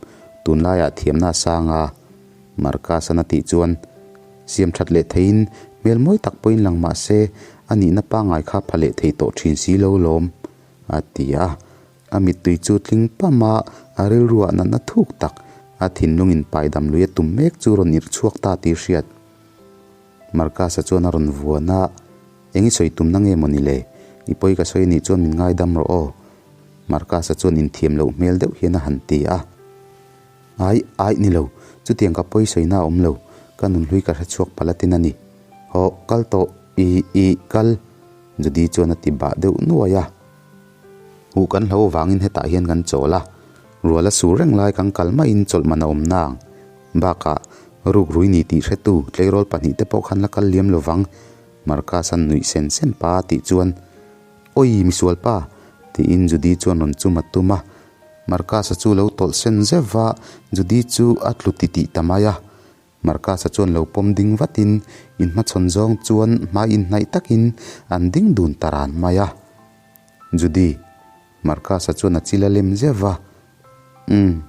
tunlaiah thiamna a sang a, Marcus-an a tih chuan siam that leh theiin hmel mawi tak pawhin lang mah se a nihna pangngai kha pha leh thei tawh thin si lo lawm, a ti a. A mittui chu tling pam a, a rilruah natna thuk tak a thinlung in paidam lui a tum mek chu rawn irh chhuak ta tih hriat. Marcus-a chuan a rawn vuan a, Eng i sawi tumna nge maw ni le? I pawi ka sawi anih chuan min ngaidam rawh aw. Marcus-a chuan inthiam loh hmel deuh hian a han ti a. Ai, ai ni lo, chutiang ka pawi sawina a awm lo, ka nunhlui ka hre chhuak palh atin a ni. Hawh, kal tawh, i, i, kal, Judy chuan a ti bah deuh nuai a. Huh kan hlo vangin hetah hian kan chawl a, rual a sur reng lai kan kal maiin chawlh man a awm nang. Bakah, ruk rui ni tih hretu tleirawl pahnihte pawh khan la kal liam lo vang, Marcus-a'n nuih sen sen pa a tih chuan, Awi, misual pa! tiin Judy chuan rawn chum a tum a. Marcus-a chu lo tawlh sen zeuh va, Judy chu a tlu titih ta mai a. Marcus-a chuan lo pawm ding vatin inhmachhawn zawng chuan hmai inhnaih takin an ding dun ta ran mai a. Judy, Marcus-a chuan a chil a lem zeuh va. Umm.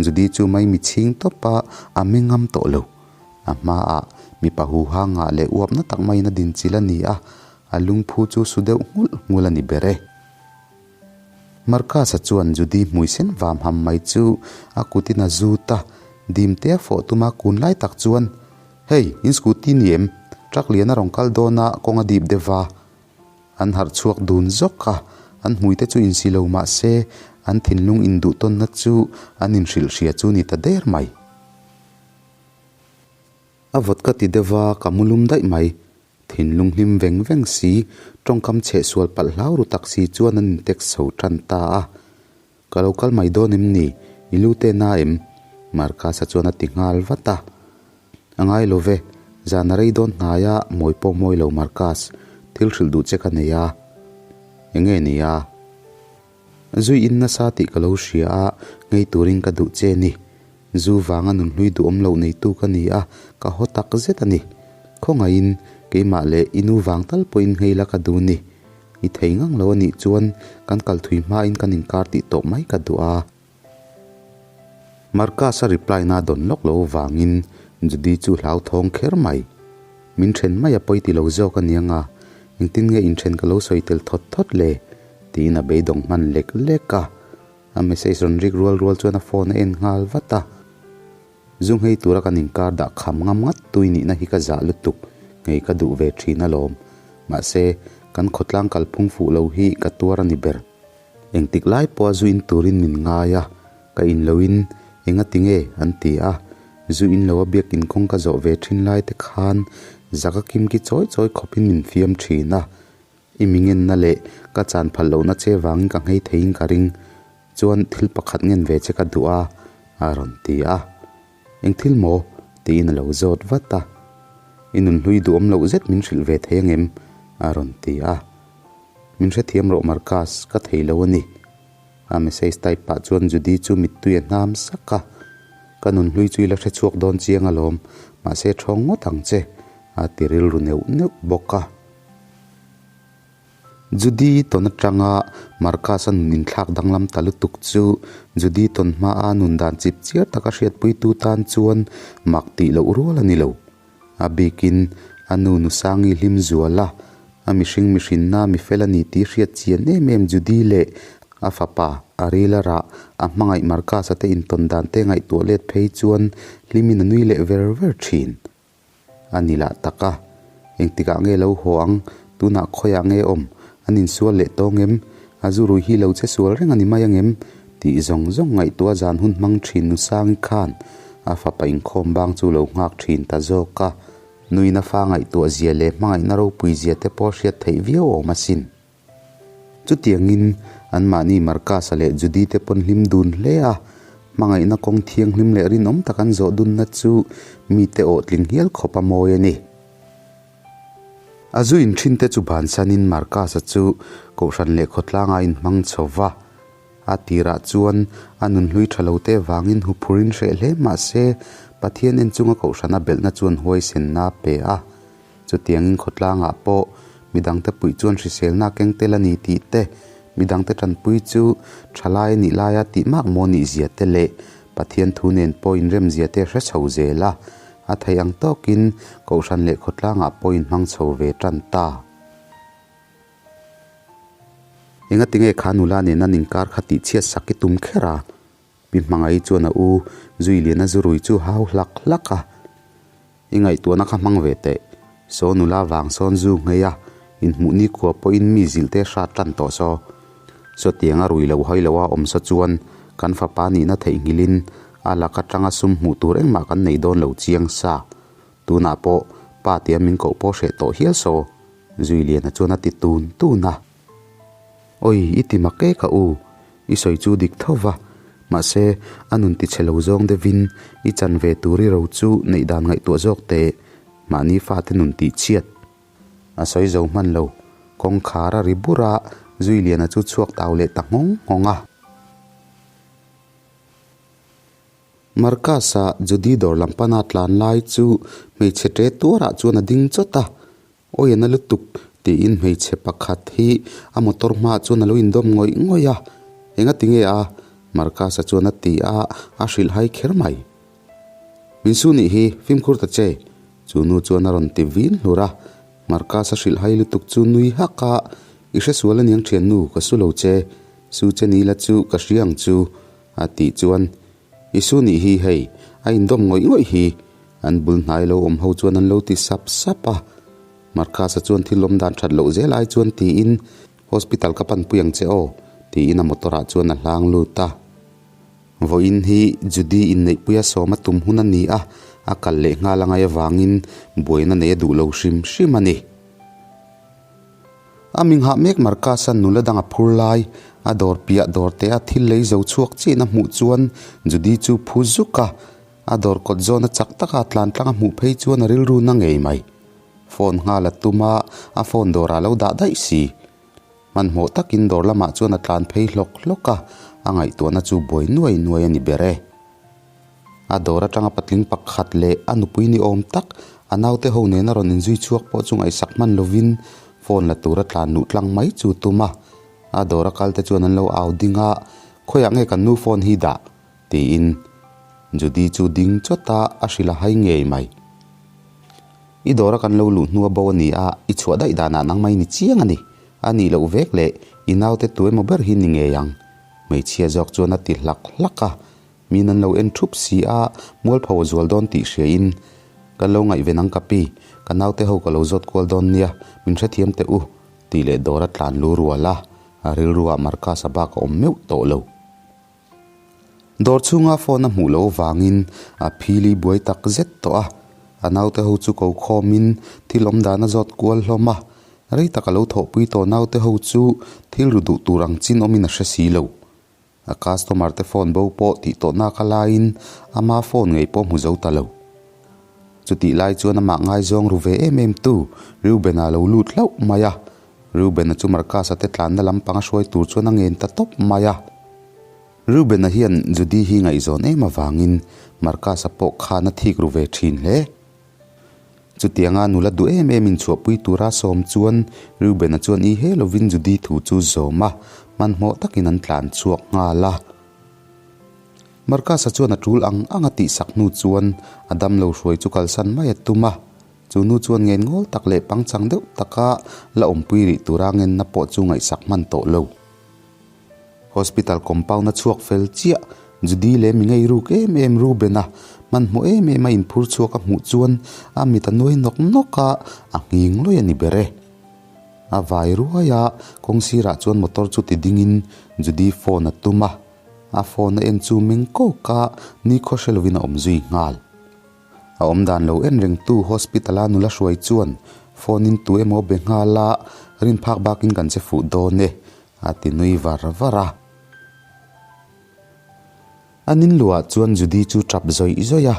Judy chu mai mi chhing tawp a, a mengam tawh lo. A hmaah mipa huha ngah leh uapna tak maiin a din chil a ni a, a lungphu chu su deuh nghulh nghulh a ni ber e. Marcus-a chuan Judy hmui sen vam ham mai chu a kutin a zut a, dimte a fawh tum a kun lai tak chuan, Hei, in scooty ni em? Truck lian a rawn kal dawn a, kawng a dip deuh va. An harh chhuak dun zawk a, an hmuite chu insi lo mah se, an thinlung induhtawnna chu an inhrilh hria chu ni ta der mai. A vawt ka ti deuh va, ka mu lum daih mai. Thinlung hlim veng veng si, tawngkam chheh sual palh hlau ru tak si chuan an intext chho tan ta a. Ka lo kal mai dawn em ni? I lu te na em? Marcus-a chuan a ti nghal vat a. A ngai lo ve, zan a rei dawn hnai a, mawi pawh mawi lo Marcus, thil hrilh duh che ka nei a. Enge ni a? Zui in nasa tih ka lo hria a, ngei turin ka duh che ni. Zu vanga nunhlui duhawm loh neitu ka ni a, ka haw tak zet a ni. Khawngaihin, keimah leh i nu vang tal pawhin nghei la ka duh ni. I thei ngang lo a nih chuan kan kal thui hmain kan inkar tih tawh mai ka duh a. Marcus-a reply na dawn lawk lo vangin Judy chu hlauthawng kher mai. Min then mai a pawi ti lo zawk a niang a, engtin nge inthen ka lo sawi tel thawt thawt le? tiin a beidawng hman lek lek a. A message rawn rik rual rual chuan a phone a en nghal vat a. Zu nghei tura kan inkar dah kham ngam ngat tui nihna hi ka zah lutuk, nghei ka duh ve thin alawm. Mahse, kan khawtlang kalphung fuh lo hi ka tuar a ni ber. Engtik lai pawha zu in turin min ngai a, ka in loin enga ti nge an ti a. Zu in lo a biakin kawng ka zawh ve thin lai te khan zaka kimki chawi chawi khawpin min fiam thin a. I mi ngenna leh ka chan phal lohna che vangin ka nghei theiin ka ring. Chuan thil pakhat ngen ve che ka duh a, a rawn ti a. Eng thil maw? tiin a lo zawt vat a. I nunhlui duhawm loh zet min hrilh ve thei angem? a rawn ti a. Min hrethiam rawh Marcus, ka thei lo a ni. A message type pah chuan Judy chu mittui a hnam sak a. Ka nunhlui chu i la hrechhuak dawn chiang alawm, mahse thawng ngawt ang che, a ti rilru neuh neuh bawk a. Judy tawn atanga Marcus-a nun inthlak danglam ta lutuk chu Judy tawn hmaa nun dan chip chiar taka hriatpuitu tan chuan mak tih loh rual a ni lo. A bikin a nu Nusangi hlim zual a, a mihring mihrinna mi fel a ni tih hriat chian em em Judy leh a fapa a ril a rah a hmangaih Marcus-a te intawn dan te ngaihtuah let phei chuan hlimin a nui leh ver ver thin. A ni lah tak a, engtikah nge lo haw ang, tunah khawiah nge awm? An insual leh tawng em? A zu rui hi lo che sual reng a ni mai ang em? Tih zawng zawng ngaihtuah zan hun hmang thin Nusangi khan a fapa inkhawm bang chu lo nghak thin ta zawk a. Nuina fa ngaihtuah zia leh hmangaihna ropui zia te pawh hriat theih viau awm asin. Chutiangin anmahni Marcus-a leh Judy te pawn hlim dun hle a, hmangaihna kawng thianghlim leh rinawm tak an zawh dunna chu mite awh tling hial khawp a mawi a ni. A zu inthin te chu bansanin Marcus-a chu Kohhran leh khawtlanga a inhmang chho va. A tirah chuan a nunhlui tha lo te vangin huphurin hreh hle mah se Pathian en chunga Kohhrana belhna chuan huaisenna a pe a. Chutiangin khawtlangah pawh midangte puih chuan hriselna a keng tel a ni tih te, midangte tanpui chu thalai a nih laia tih mak maw nih zia te leh Pathian thu nen pawh inremzia te hre chho zel a, a theih ang tawkin Kohhran leh khawtlangah pawh inhmang chho ve tan ta. Engatinge kha nula nena ninkar kha tihchhiat sak i tum kher a? Pi Hmangaih chuan a u Zuiliana zurui chu hau hlak hlak a, I ngaihtuahna kha hmang ve teh. Saw nula vang sawn zu nghei a, inhmuh nikhua pawhin mi zilh te hrat tan tawh saw. Sawtiang a rui lo hawi lo a awm saw chuan kan fapa nihna theihnghilhin a lak atanga sum hmuh tur engmah kan nei dawn lo chiang sa. Tunah pawh pa tia min koh pawh hreh tawh hial saw. Zuiliana chuan a ti tun tun a. Oi, i ti mak e ka u, i sawi chu dik tho va, mahse a nun ti chhe lo zawng deuhin i chan ve tur i ro chu neih dan ngaihtuah zawk teh, mahni fate nun tih chhiat. A sawi zo hman lo, kawngkhar a ri bur a, Zuiliana chu chhuak tau leh ta nghawng nghawng a. Marcus-a Judy dawr lam pana tlan lai chu hmeichhe ṭe tuarah chuan a ding chawt a, Awi a na lutuk tiin hmeichhe pakhat hi a motor hmaah chuan a lo indawm ngawih ngawih a, enga ti nge a? Marcus-a chuan a ti a, a hrilh hai kher mai. Min su nih hi, fimkhur ta che, chu nu chuan a rawn ti vin hlur a, Marcus-a hrilh hai lutuk chu nui hak a, I hre sual aniang thiannu, ka su lo che, su che ni la chu ka hria ang chu, a tih chuan I su nih hi hei, a indawm ngawih ngawih hi, an bul hnai lo awm ho chuan an lo ti sap sap a. Marcus-a chuan thil awm dan that loh zel ai chuan tiin, Hospital ka panpui ang che aw, tiin a motor ah chuan a hlang lut a. Vawiin hi Judy inneihpuia sawm a tum hun a ni a, a kal leh nghal a ngaih avangin buaina nei a duh lo hrim hrim a ni. A minghah mek Marcus-a nula dang a phur lai, a dawr piah dawr te a thil lei zo chhuak chiin a hmuh chuan Judy chu phu zuk a, a dawr kawt zawn a chak taka tlan tlang a hmuh phei chuan a rilru na ngei mai. Phone nghal a tum a, a phone dawrah a lo dah daih si. Hmanhmawh takin dawr lamah chuan a tlan phei hlawk hlawk a, a ngaihtuahna chu buai nuai nuai a ni ber e. A dawr atanga patling pakhat leh a nupui ni awm tak a naute ho nena rawn inzui chhuak pawh chu ngaihsak hman lovin phone la tura tlan luh tlang mai chu tum a. A dawr a kal te chuan an lo au ding a, Khawiah nge kan nu phone hi dah? tiin Judy chu ding chawt a, a hrilh a hai ngei mai. I dawr a kan lo luh hnua bo a ni a, i chhuah daih danah nangmah i ni chiang a ni. A nih loh vek leh i naute tu emaw ber hi ni ngei ang. Hmeichhia zawk chuan a ti hlak hlak a. Min an lo en thup si a, mualpho a zual dawn tih hria in kan lo ngaihven ang ka pi, ka naute ho ka lo zawt kual dawn nia, min hrethiam teh u, tih leh dawr a tlan lu rual a, a rilru ah Marcus-a bak a awm meuh tawh lo. Dawr chhunga phone a hmuh loh vangin a phili buai tak zet tawh a, a naute ho chu ko khawmin thil awm dan a zawt kual hlawm a, rei tak a lo thawhpui tawh naute ho chu thil ru duh tur ang chin awmin a hre si lo. A customer te phone bo pawh tih tawh nak a laiin ama phone ngei pawh hmu zo ta lo. Chutih lai chuan amah ngaizawng ru ve em em tu Reuben-a lo lut hlauh mai a. Reuben-a chu Marcus-a te tlanna lampang a hruai tur chuan a ngen ta tawp mai a. Reuben-a hian Judy hi ngaihzawn em avangin Marcus-a pawh khan a thik ru ve thin hle. Chutianga nula duh em em inchhuahpui tura sawm chuan Reuben-a chuan i he lovin Judy thu chu zawm a, hmanhmawh takin an tlan chhuak nghal a. Marcus-a chuan a tul ang ang a tihsak hnu chuan a damlo hruai chu kalsan mai a tum a. Chu nu chuan ngen ngawl tak leh pangchang deuh taka la awmpui rih tura ngenna pawh chu ngaihsak hman tawh lo. Hospital compound a chhuak fel chiah, Judy leh mi ngei ruk em em Reuben a hmanhmawh em em a inphur chhuak a hmuh chuan a mit a nuai nawk nawk a, a nghing lawih a ni ber e. A vai ruai a, kawng sirah chuan motor chu ti dingin Judy phone a tum a. A phone a en chu meng kawk a, nikhaw hre lovin a awm zui nghal. A awm dan lo en rengtu hospital a nula hruai chuan phone in tu emaw be nghal a, rin phak bakin kan che fuh dawn e, a ti nui var var a. An in luah chuan Judy chu tap zawih zawih a,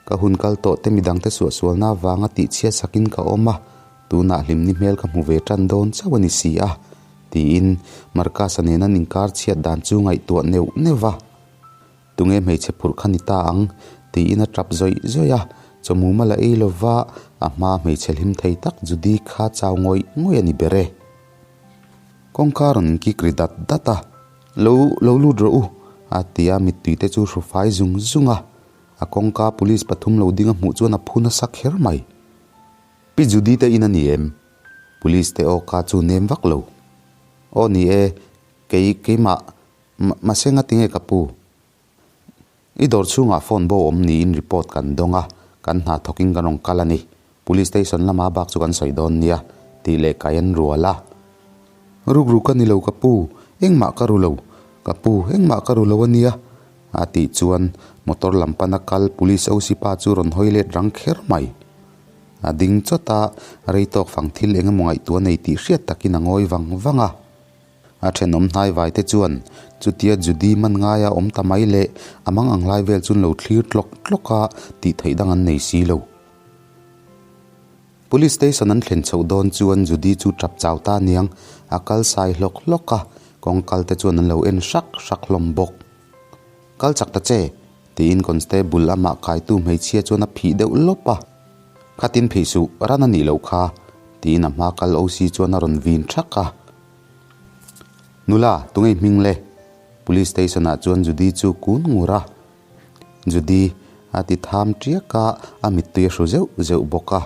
Ka hun kal tawh te midangte suahsualna avanga tihchhiat sakin ka awm a, tunah hlimni hmel ka hmu ve tan dawn chauh a ni si a, tiin Marcus-a nen an inkar chhiat dan chu ngaihtuah neuh neuh va. Tunge hmeichhe phurh kha ni ta ang? tiin a tap zawih zawih a, chawmum a la ei lova, a hmaa hmeichhe hlim thei tak Judy kha chau ngawih ngawih a ni ber e. Kawngka rawn inkik ri dat dat a, Lo, lo lut rawh u, a ti a, mittui te chu hru fai zung zung a. A kawngka police pathum lo ding a hmuh chuan a phu nasa kher mai. Pi Judy te in a ni em? Police te aw ka chu nem vak lo. Aw ni e, kei, keimah, mahse ngatinge ka pu? I dawr chhungah phone bo awm niin report kan dawng a, kan hna thawkin kan rawn kal a ni. Police station lama bak chu kan sawi dawn nia, tih leh kai an rual a. Rukru ka ni lo ka pu, engmah ka ru lo, ka pu, engmah ka ru lo a nia, a tih chuan motor lam pana kal police OC pa chu rawn hawi let rang kher mai. A ding chawt a, rei tawk fang thil eng emaw ngaihtuah nei tih hriat takin a ngawi vang vang a. A thenawm hnaivai te chuan chutia Judy man ngaia awm ta mai leh a mang ang lai vel chu an lo thlir tlawk tlawk a tih theih dang an nei si lo. Police station an thlen chhoh dawn chuan Judy chu tap chau ta aniang a kal sai hlawk hlawk a, kawngkal te chuan an lo en hrak hrak hlawm bawk. Kal chak ta che! tiin constable amah kaitu hmeichhia chuan a phih deuh lawp a. Khatin phih suh, ran a nih loh kha, tiin a hma kal OC chuan a rawn vin thak a. Nula, tunge hming le? Police station ah chuan Judy chu kun ngur a. Judy, a ti tham tiak a, a mittui a hru zeuh zeuh bawk a.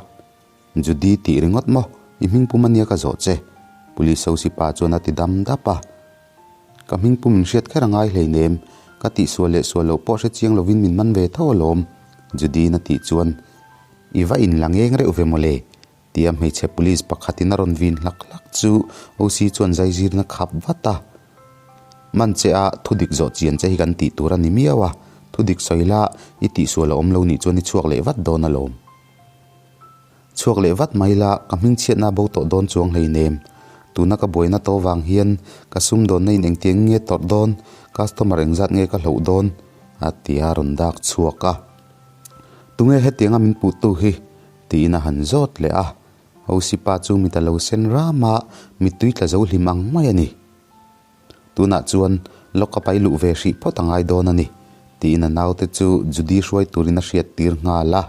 Judy tih ringawt maw? I hming pum ania ka zawh che? Police ho sipa chuan a ti dam dap a. Ka hming pum in hriat kher a ngai hleinem, ka tihsual leh sual loh pawh hre chiang lovin min man ve tho alawm, Judy-in a tih chuan, I va inla ngeng reuh ve mawle, tia hmeichhe police pakhatin a rawn vin hlak hlak chu OC chuan zaizirna khap vat a. Man che a, thudik zawh chian che hi kan tih tur a ni miau a, thudik sawi la, i tihsual a awm lo nih chuan i chhuak leh vat dawn alawm. Chhuak leh vat mai la, ka hmingchhiatna bo tawh dawn chuang hleinem. Tuna ka buaina to vang hian ka sumdawnna in engtiang nge tawrh dawn, customer engzat nge ka hloh dawn? a ti a rawn dak chhuak a. Tunge hetianga min puhtu hi? tiin a han zawt leh a. Hosipa chu mit a lo sen ram a, mittui tla zo hlim ang mai a ni. Tunah chuan lawk a pai luh ve hrih phawt a ngai dawn a ni, tiin a naute chu Judy hruai turin a hriat tir nghal a.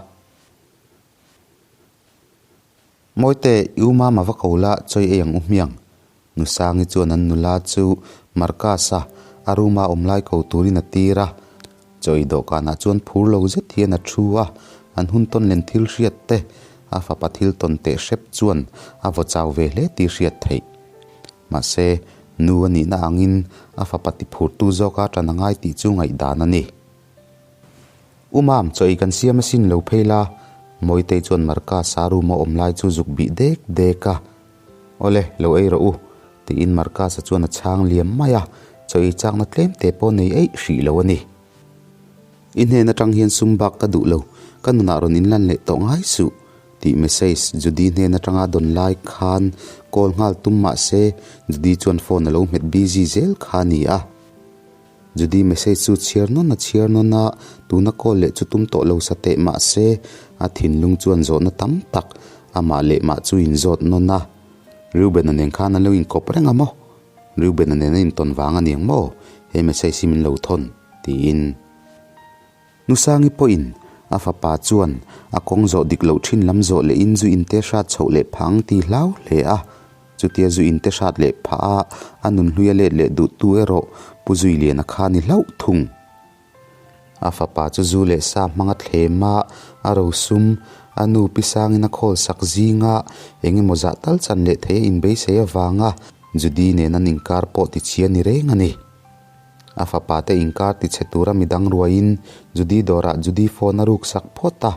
Mawite, i u mama va ko la, chawi ei ang u hmiang. Nusangi chuan an nula chu Marcus-a a room-a awm lai ko turin a tir a. Chawi dawhkanah chuan phur lo zet hian a thu a, an hun tawn len thil hriat te, a fapa thil tawn teh hrep chuan a vaw chau ve hle tih hriat theih. Mahse, nu a nihna angin a fapa tiphurtu zawka ṭan a ngai tih chu ngaihdan a ni. U Mam, chaw ei kan siam asin lo phei la, Mawitei chuan Marcus-a room a awm lai chu zuk bih dek dek a. Awle, lo ei rawh u, tiin Marcus-a chuan a chhang liam mai a, chaw ei chakna tlem te pawh nei eih hrih lo a ni. I hnen atang hian sum bak ka duh lo, ka nunah rawn inlan leh tawh ngai suh, tih message Judy hnen atanga dawn lai khan call nghal tum mah se Judy chuan phone a lo hmet busy zel kha a ni a. Judy message chu chhiar nawn a chhiar nawn a, tuna call leh chu tum tawh lo sa teh mah se, a thinlung chuan zawhna tam tak amah leh mah chu inzawt nawn a. Reuben-a nen khan an lo inkawp reng a maw? Reuben-a nen a intawn vang a niang maw? He message hi min lo thawn, tiin. Nusangi pawhin a fapa chuan a kawng zawh dik loh thin lam zawh lehin zu inte hrat chhoh leh phang ti hlau hle a. Chutia zu inte hrat leh phah a, a nunhlui a let leh duhtu erawh Pu Zuiliana kha ni hlauh thung. A fapa chu zu leh sa hmanga thlem a, a rosum, a nu pi sangin a khawl sak zinga eng emaw zah tal chan leh thei a inbeisei avanga Judy nen an inkar pawh tichhia ni reng a ni. A fapa te inkar tichhe tura midang ruaiin Judy dawrah Judy phone a ruk sak phawt a.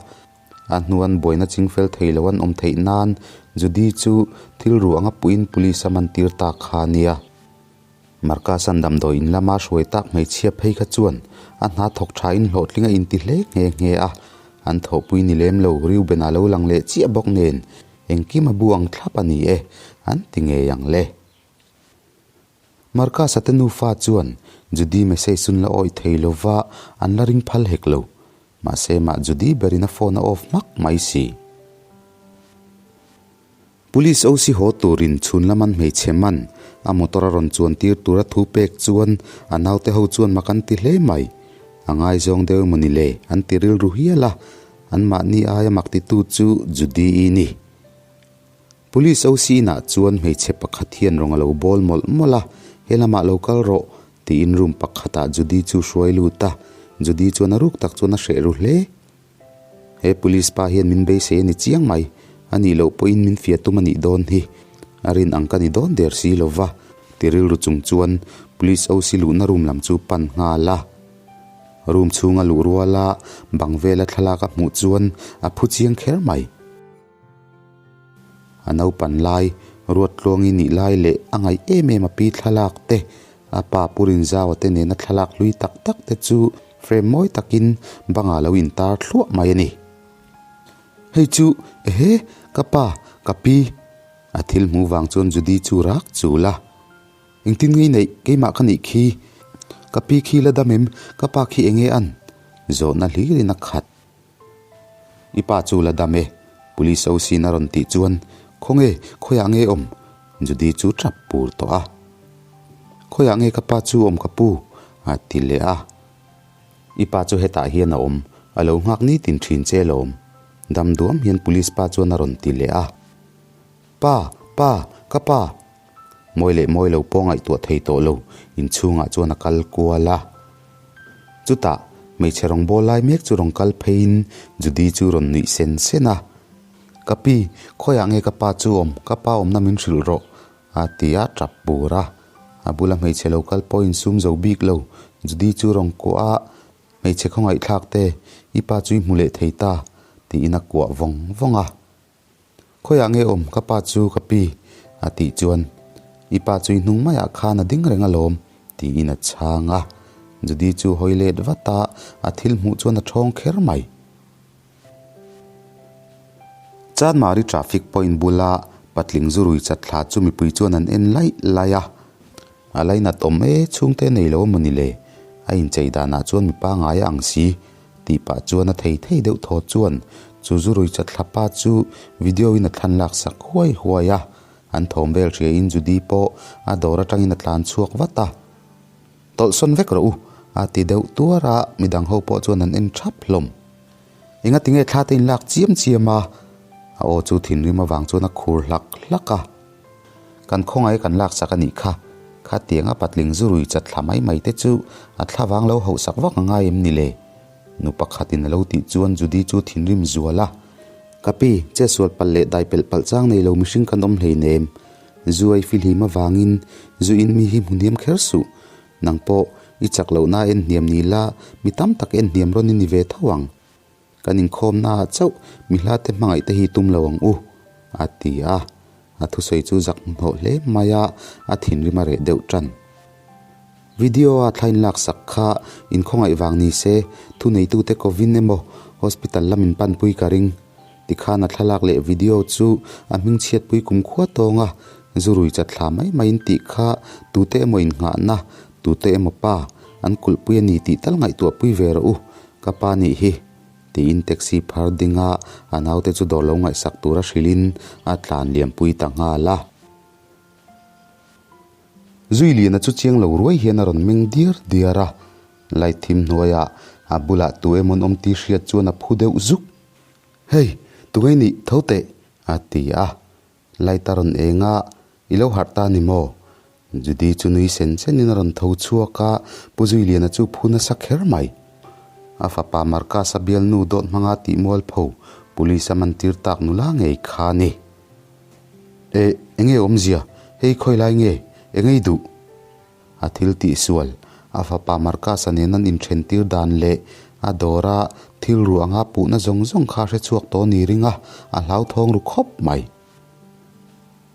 A hnuan buaina chingfel thei lo an awm theih nan Judy chu thil ru anga puiin police a man tir ta kha a nia. Marcus-a'n damdawi in lama hruai tak hmeichhia phei kha chuan a hna thawk thain hlawhtling a inti hle nghe nghe a, an thawhpui ni lem lo Reuben-a lo lang leh chiah bawk nen engkim a bu ang thlap a ni e, an ti ngei ang le. Marcus-a te nufa chuan Judy message chu an la awih thei lo va, an la ring phal hek lo. Mahse mah Judy berin a phone a off hmak mai si. Police OC haw turin chhun laman hmeichhe man a motor a rawn chuan tir tura thu pek chuan a naute ho chuan mak an ti hle mai. A ngaizawng deuh emaw ni le an ti rilru hial a, anmahni aia mak titu chu Judy-i ni. Police OC inah chuan hmeichhe pakhat hian rawng a lo bawl mawlh mawlh a, he lamah lo kal rawh tiin room pakhatah Judy chu hruai lut a, Judy chuan a ruk tak chuan a hreh ru hle. He police pa hian min beisei a ni chiang mai, a nih loh pawhin min fia tum a nih dawn hi. A rin ang ka ni dawn der si lo va, ti rilru chung chuan police OC luhna room lam chu pan nghal a. Room chhunga luh ruala bang vela thlalak a hmuh chuan a phu chiang kher mai. A naupan lai, Ruattluangi nih lai leh a ngaih em em a pi thlalak te, a pa Pu Rinzaua te nena thlalak hlui tak tak te chu frame mawi takin bangah lo intar thluah mai a ni. Hei chu, ehe, ka pa, ka pi, a thil hmuh vang chuan Judy chu rak chul a. Engtin ngei neih, keimah ka nih khi, ka pi khi la dam em, ka pa khi enge an? Zawhna hlirin a khat. I pa chu la dam e, Police OC in a rawn tih chuan, Khawnge, khawiah nge awm? Judy chu tap pur tawh a. Khawiah nge ka pa chu awm ka pu? a ti leh a. I pa chu hetah hian a awm, a lo nghak nitin thin che lawm. Dam duam hian Police pa chuan a rawn ti leh a. Pa, pa, ka pa! Mawi leh mawi lo pawh ngaihtuah thei tawh lo, inchhungah chuan a kal kual a. Chutah, hmeichhe rawn bawl lai mek chu rawn kal pheiin Judy chu rawn nuih sen sen a. Ka pi, khawiah nge ka pa chu awm, ka pa awmna min hrilh rawh, a ti a tap bur a. A bula hmeichhe lo kal pawh insum zo bik lo, Judy chu rawn kuah a, Hmeichhe khawngaihthlak te, i pa chu i hmu leh thei ta, tiin a kuah vawng vawng a. Khawiah nge awm ka pa chu ka pi? a tih chuan, I pa chu i hnung maiah khan a ding reng alawm, tiin a chhang a. Judy chu hawi let vat a, a thil hmuh chuan a thawng kher mai. Chanmari traffic point bula patling zu rui chat thla chu mipui chuan an en laih laih a. A lainat awm e, chhungte nei lo amaw ni le? A inchei danah chuan mipa ngai a ang si. Tih pah chuan a thei thei deuh thaw chuan chu zu rui chatthla pa chu video in a thlan lak sak huai huai a. An thawm vel hria in Judy pawh a dawr atangin a tlan chhuak vat a. Tawlhsawn vek rawh u, a ti deuh tuar a, midang ho pawh chuan an en thap hlawm. Engati nge thla te in lak chiam chiam a? A aw chu thinrim avang chuan a khur hlak hlak a. Kan khawngaih kan laksak a nih kha. Khatianga patling zu rui chat thla mai mai te chu a thlavang lo hauhsak vak a ngai em ni le? Nu pakhatin a lo tih chuan Judy chu thinrim zual a. Ka pi, che sual palh leh dai pelh palh chang nei lo mihring kan awm hleinem. Zu ei fihlim avangin zu in mi hi hmu hniam kher suh. Nang pawh i chak lohna en hniam ni la, mi tam tak en hniam rawn i ni ve tho ang. Kan inkhawmnaah chauh mi hlate hmangaih te hi tum lo ang u, a ti a. A thusawi chu zak hnawh hle mai a, a thinrim a reh deuh tan. Video-a thla inlaksak kha inkhawngaih vang ni se, thuneitute kovin emaw hospital lam in panpui ka ring. Tikhan a thlalak leh video chu a hmingchhiatpui kumkhua tawng a, zu rui chat thla mai mai in tih kha tute emaw innghahna, tute emaw pa an kulhpui a ni tih tal ngaihtuahpui ve rawh u. Ka pa nih hi, tiin taxi phar dinga a naute chu dawr lo ngaihsak tura hrilhin a tlan liampui ta nghal a. Zuiliana chu chiang lo ruai hian a rawn meng diar diar a, light thim hnuaiah a bulah tu emaw an awm tih hriat chuan a phu deuh zuk. Hei, tunge nih tho teh, a ti a. Light a rawn eng a, I lo harh ta ni maw? Judy chu nui sen senin a rawn tho chhuak a, Pu Zuiliana chu phu nasa kher mai. A fapa Marcus-a bialnu dawt hmanga tih mualpho Police a mantir tak nula ngei kha a ni. E, enge awmzia? Hei khawi lai nge? Enge i duh? A thil tihsual, a fapa Marcus-a nen an inthen tir dan leh a dawra Thil ruanga puhna zawng zawng kha hre chhuak tawh ni ring a, a hlauthawng ru khawp mai.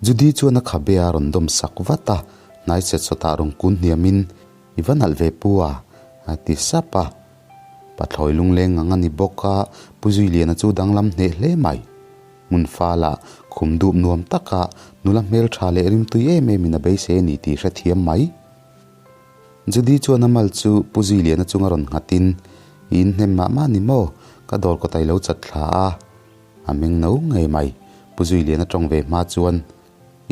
Judy chuan a khabe a rawn dawm sak vat a, hnai set sawtah rawn kun hniamin, I va nalh ve pu a, a ti sap a. Pathlawi lungleng ngang a ni bawk a, Pu Zuiliana chu danglam hneh hle mai. Hmun fala khum dup nuam taka nula hmeltha leh rimtui em emin a beisei a ni tih hrethiam mai. Judy chuan a mal chu Pu Zuiliana chunga rawn nghatin, I inhnem mah mah ni maw? Ka dawr kawt a i lo chat thla a. A meng no ngei mai. Pu Zuiliana tawng ve hma chuan,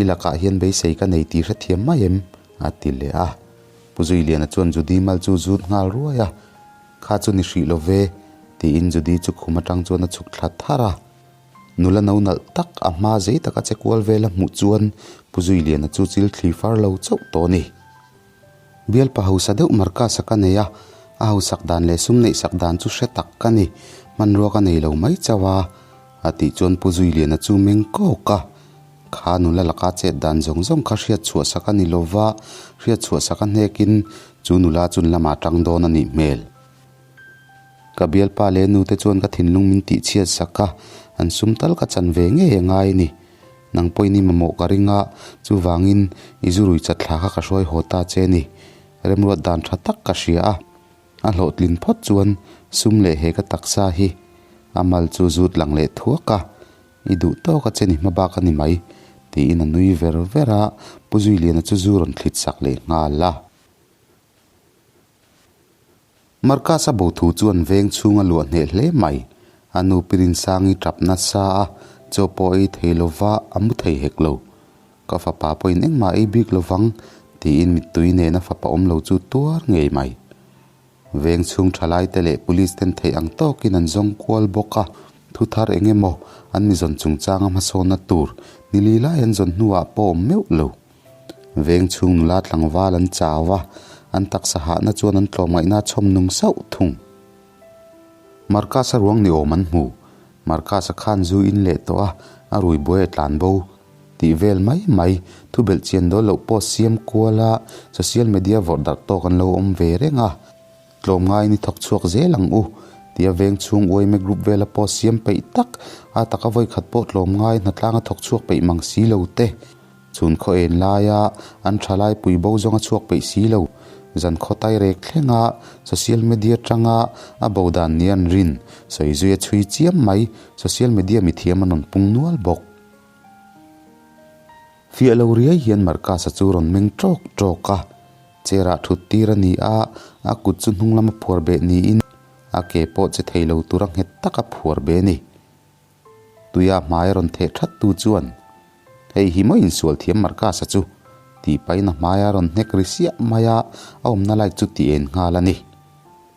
I lakah hian beisei ka nei tih hrethiam mai em? a ti leh a. Pu Zuiliana chuan Judy mal chu zut nghal ruai a, Kha chu ni hrih lo ve, tiin Judy chu khum atang chuan a chhuk thla thar a. Nula no nalh tak a hma zei taka che kual vel a hmuh chuan Pu Zuiliana chu chil thli far lo chauh tawh a ni. Bialpa hausa deuh Marcus-a ka nei a, a hausak dan leh sum neihsak dan chu hre tak ka ni, hmanrua ka nei lo mai chauh a, a tih chuan Pu Zuiliana chu meng kawk a. Kha nula laka chet dan zawng zawng kha hriat chhuah sak a ni lova, hriat chhuah sak a hnekin chu nula chun lamah tang dawn a nih hmel. Ka bialpa leh nute chuan ka thinlung min tih chhiat sak a, an sum tal ka chan ve ngei a ngai a ni. Nang pawhin i mamawh ka ring a, chuvangin i zu rui chat thla kha ka hruai haw ta che a ni. Remruat dan tha tak ka hria a, a hlawhtlin phawt chuan sum leh he ka taksa hi a mal chu zut lang leh thuak a, i duh tawk a che ni hma bak a ni mai, tiin a nui ver ver a, Pu Zuiliana chu zu rawn thlit sak leh nghal a. Marcus-a bo thu chuan veng chhung a luah hneh hle mai. A nu Pirinsangi tap nasa a, chaw pawh ei thei lova a mu thei hek lo. Ka fapa pawhin engmah ei bik lovang, tiin mittui nena fapa awm lo chu tuar ngei mai. Veng chhung thalaite leh police ten theih ang tawkin an zawng kual bawk a, thu thar eng emaw an mi zawn chungchanga hmasawnna tur ni li lai an zawn hnuah pawh awm meuh lo. Veng chhung nula tlangval an chau a, an taksa hahna chuan an tlawmngaihna a chhawm nung sauh thung. Marcus-a ruang ni awm an hmu. Marcus-a khan zu in leh tawh a, a rui buai a tlan bo. Tih vel mai mai, thu belh chian dawl loh pawh siam kual a, social media vawrh darh tawk an lo awm ve reng a. Tlawmngaiin i thawk chhuak zel ang u, tia veng chhung uaime group vela pawh siam peih tak, a taka vawikhat pawh tlawmngai hnatlang a thawk chhuak peih mang si lo te. Chhun khaw en laia an thalai pui bo zawng a chhuak peih si lo. Zan khaw tai rek thlenga social media tanga a bo dan ni an rin sawi zui a chhui chiam mai, social media mithiam an rawn pung nual bawk. Fiah lo riai hian Marcus-a chu rawn meng tawk tawk a, chair ah thut tir a ni a, a kut chu hnung lama phuar beh niin a ke pawh che thei lo tura nghet taka phuar beh a ni. Tuia hmai rawn theh that tu chuan, Hei hi maw insual thiam Marcus-a chu? tih pahin a hmaia rawn hnek ri siah mai a, a awmna light chu ti en nghal a ni.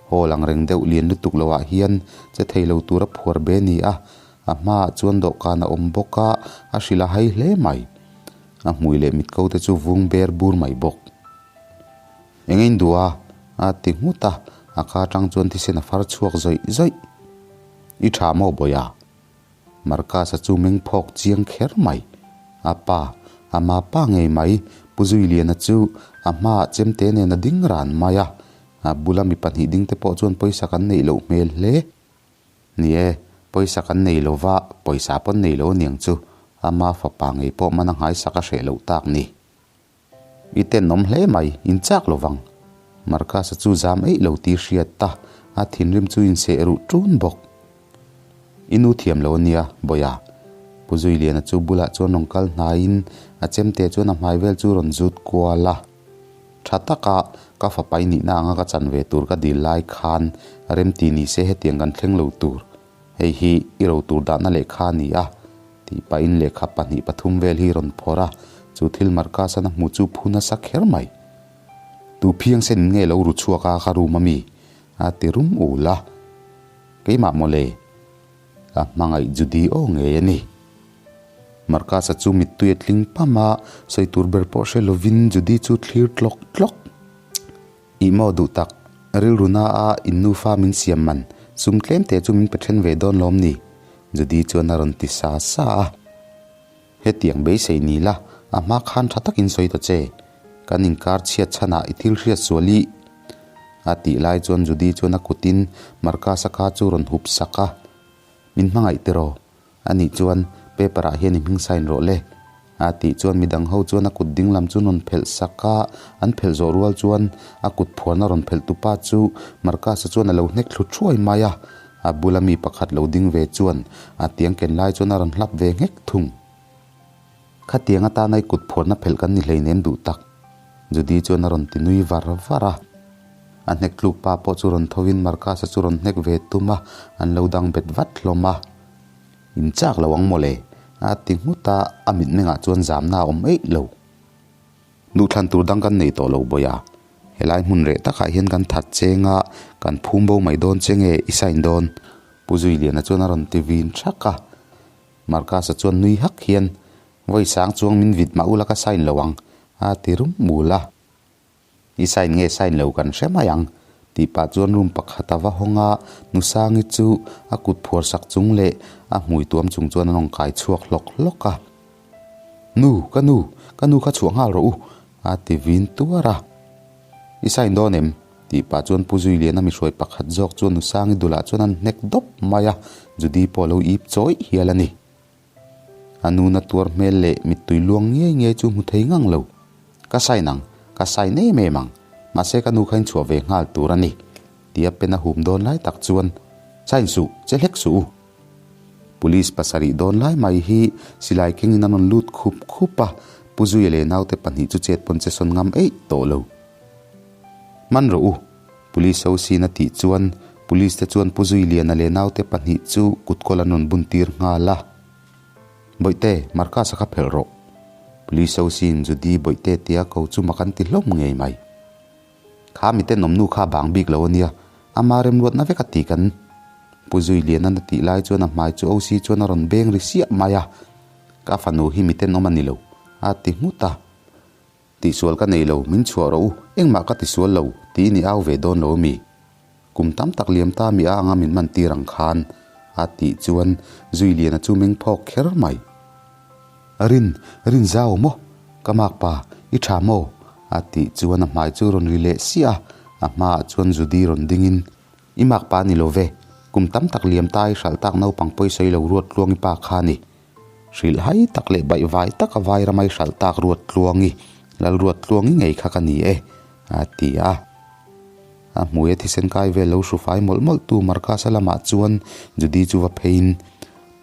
Hall ang reng deuh lian lutuk lo ah hian che thei lo tura phuar be ni a, a hmaah chuan dawhkan a awm bawk a, a hrilh a hai hle mai. A hmui leh mitko te chu vung ber bur mai bawk. Eng in duh a? a ti nghut a, a ka atang chuan thisen a far chhuak zawih zawih. I tha maw Bawiha? Marcus-a chu meng phawk chiang kher mai. A pa, ama pa ngei mai, Pu Zuiliana chu a hmaah chemte nen a ding ran mai a. A bula mi pahnih dingte pawh chuan pawisa kan neih loh hmel hle. Ni e, pawisa kan nei lo va, pawisa pawn nei lo aniang chu, ama fapa ngei pawh mana nghaisak a hreh loh tak ni. I tenawm hle mai, in chak lo vang. Marcus-a chu zam eih lo tih hriat ta, a thinrim chu inseh ruh ṭun bawk. I nu thiam lo ania, Bawiha. Pu Zuiliana chu bulah chuan rawn kal hnaiin a chemte chuan a hmai vel chu rawn zut kual a. Tha taka ka fapai nihna anga ka chan ve tur ka dil lai khan remti ni se hetiang kan thleng lo tur. Hei hi i ro tur dahna lehkha a ni a, tih pahin lehkha pahnih pathum vel hi rawn phawrh a, chu thil Marcus-an a hmu chu phu nasa kher mai. Tu phiang sen nge lo ru chhuak a ka room ami? a ti rum ul a. Keimah mawle, a hmangaih Judy aw ngei a ni. Marcus-a chu mittui a tling pam a, sawi tur ber pawh hre lovin Judy chu thlir tlawk tlawk. Ih maw duh tak, rilru na a in nufa min siam man, sum tlem te chu min pe then ve dawn lawm ni? Judy chuan a rawn ti sa sa a. Hetiang beisei ni la, a hma khan tha takin sawi ta che. Kan inkar chhiat chhanah i thil hriat sual i. A tih lai chuan Judy chuan a kutin Marcus-a kha chu rawn hup sak a, Min hmangaih tiraw? A nih chuan paper ah hian i hming sign rawh le. A tih chuan midang ho chuan a kut ding lam chu rawn phelh sak a, an phelh zawh rual chuan a kut phuarna rawn phelh tu pa chu Marcus-a chuan a lo hnek thlu thuai mai a, a bula mi pakhat lo ding ve chuan a tiang ken lai chuan a rawn hlap ve nghek thung. Khatiang atana i kut phuarna phelh kan ni hleinem duh tak, Judy chuan a rawn ti nui var var a. A hnek tluk pa pawh chu rawn thovin Marcus-a chu rawn hnek ve tum a, an lo dang bet vat hlawm a. In chak lo ang mawle, a ti nghut a, a mitmengah chuan zamna a awm eih lo. Duhthlan tur dang kan nei tawh lo bawi a, helai hmun reh takah hian kan that cheng a, kan phum bo mai dawn che nge i sign dawn? Pu Zuiliana chuan a rawn ti vin thak a. Marcus-a chuan nui hak hian, Vawi sang chuang min vit mah ula ka sign lo ang, a ti rum mul a. I sign nge sign lo kan hre mai ang, tih pah chuan room pakhat a va hawng a, Nusangi chu a kut phuar sak chung leh a hmui tuam chung chuan a rawn kai chhuak hlawk hlawk a. Nu, ka nu, ka nu kha chhuah nghal rawh u, a ti vin tuar a. I sign dawn em? tih pah chuan Pu Zuiliana mihruai pakhat zawk chuan Nusangi dulah chuan an hnek dawp mai a, Judy pawh a lo ip chawih hial a ni. A nuna tuar hmel leh mittui luang ngiai ngiai chu hmu thei ngang lo. Ka sign ang, ka sign em em ang, mahse ka nu kha in chhuah ve nghal tur a ni, tia pen a hum dawn lai tak chuan, Sign suh, che hlek suh u. Police pasarih dawn lai mai hi silai kengin an rawn lut khup khup a, Pu Zuia leh naute pahnih chu chet pawn che sawn ngam eih tawh lo. Hman rawh u, Police ho sin a tih chuan Police te chuan Pu Zuiliana leh naute pahnih chu kutkawl an rawn bun tir nghal a. Bawihte, Marcus-a kha phelh rawh. Police ho sin Judy Bawihte tia ko chu mak an ti hlawm ngei mai. Kha mi tenawmnu kha a bang bik lo a nia, ama remruatna vek a ti kan. Pu Zuiliana'n a tih lai chuan a hmai chu OC chuan a rawn beng ri siah mai a, Ka fanu hi mi tenawm a ni lo, a ti nghut a. Tihsual ka nei lo, min chhuah rawh u, engmah ka tisual lo, tiin i au ve dawn lo ami? Kum tam tak liam ta mi a anga min man tir ang khan, a tih chuan Zuiliana chu meng phawk kher mai. Rin, rin zau maw? Ka mak pa, i tha maw? a tih chuan a hmai chu rawn ri leh siah a, a hmaah chuan Judy rawn dingin, I mak pa ni lo ve, kum tam tak liam ta i hralh tak naupang pawi sawi lo ruat tluangi pa kha ni. Hrilh hai tak leh baih vai taka vai ramai hralh tak ruat tluangi, lal ruat tluangi ngei kha ka ni e, a ti a. A hmuia thisen kai vel lo hru fai mawlh mawlh tu Marcus-a lamah chuan Judy chu va pheiin,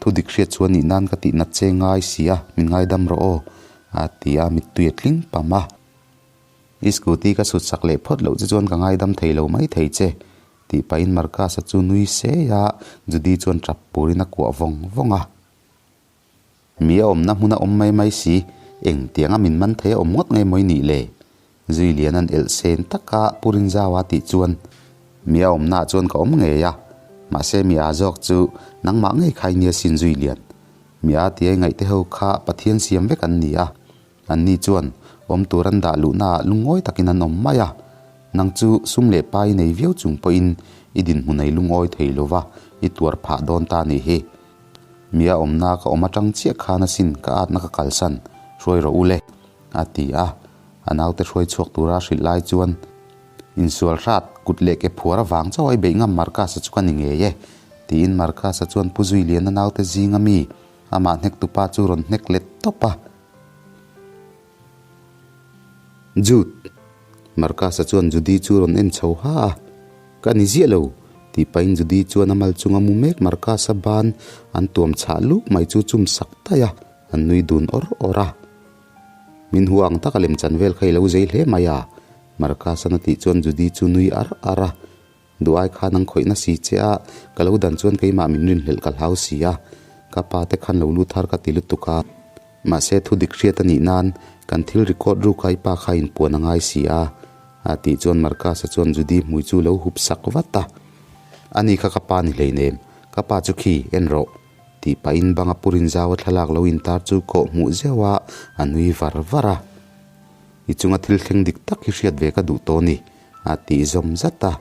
Thu dik hriat chuan nih nan ka tih nat che ngai si a, min ngaidam rawh aw, a ti a, mittui a tling pam a. I scooty ka sut sak leh phawt loh che chuan ka ngaidam thei lo mai thei che, tih pahin Marcus-a chu nui sei a, Judy chuan tap purin a kuah vawng vawng a. Mi a awmna hmun a awm mai mai si, engtianga min man thei a awm ngawt ngei mawi nih le? Zui lian an elh sen taka Pu Rinzaua tih chuan, Mi a awmnaah chuan ka awm ngei a, mahse mi a zawk chu nangmah ngei kha i nia sin Zui lian. Mi a tia i ngaihte ho kha Pathian siam vek an ni a, Anni chuan awm tur an dah luhnaah lungawi takin an awm mai a, nang chu sum leh pa i nei viau chung pawhin i dinhmun ei lungawi thei lo va, i tuar phah dawn ta a nih hi. Mi a awmna ka awm atang chiah khan asin ka atna ka kalsan, hruai rawh u le, a ti a. A naute hruai chhuak tura a hrilh lai chuan, Insual hrat, kut leh ke phuar avang chauh a i beih ngam Marcus-a chu ka ni ngei e, tiin Marcus-a chuan Pu Zuiliana naute zinga mi amah hnek tupa chu rawn hnek let tawp a. Jude! Marcus-a chuan Judy chu rawn en chho ha a, Ka ni ziah lo, tih pahin Judy chuan a mal chunga mu mek Marcus-a ban an tuam chhah luk mai chu chum sak daih a, an nui dun awr awr a. Min hua ang taka lem chan vel kha i lo zei hle mai a, Marcus-an a tih chuan Judy chu nui ar ar a. Duai khan an khawih na si che a, ka lo dan chuan keimah min rinhlelh ka hlau si a, ka pa te khan lo lut har ka ti lutuk a. Mahse thu dik hriat a nih nan kan thil record ruk a i pa kha inpuan a ngai si a, a tih chuan Marcus-a chuan Judy hmui chu lo hup sak vat a. Ani kha ka pa ni hleinem, ka pa chu khi, en rawh, tih pahin banga pu Rinzau a thlalak lo intar chu kawh hmuh zeuh a, a nui var var a. I chunga thil thleng dik tak hi hriat ve ka duh tawh a ni, A tih zawm zat a.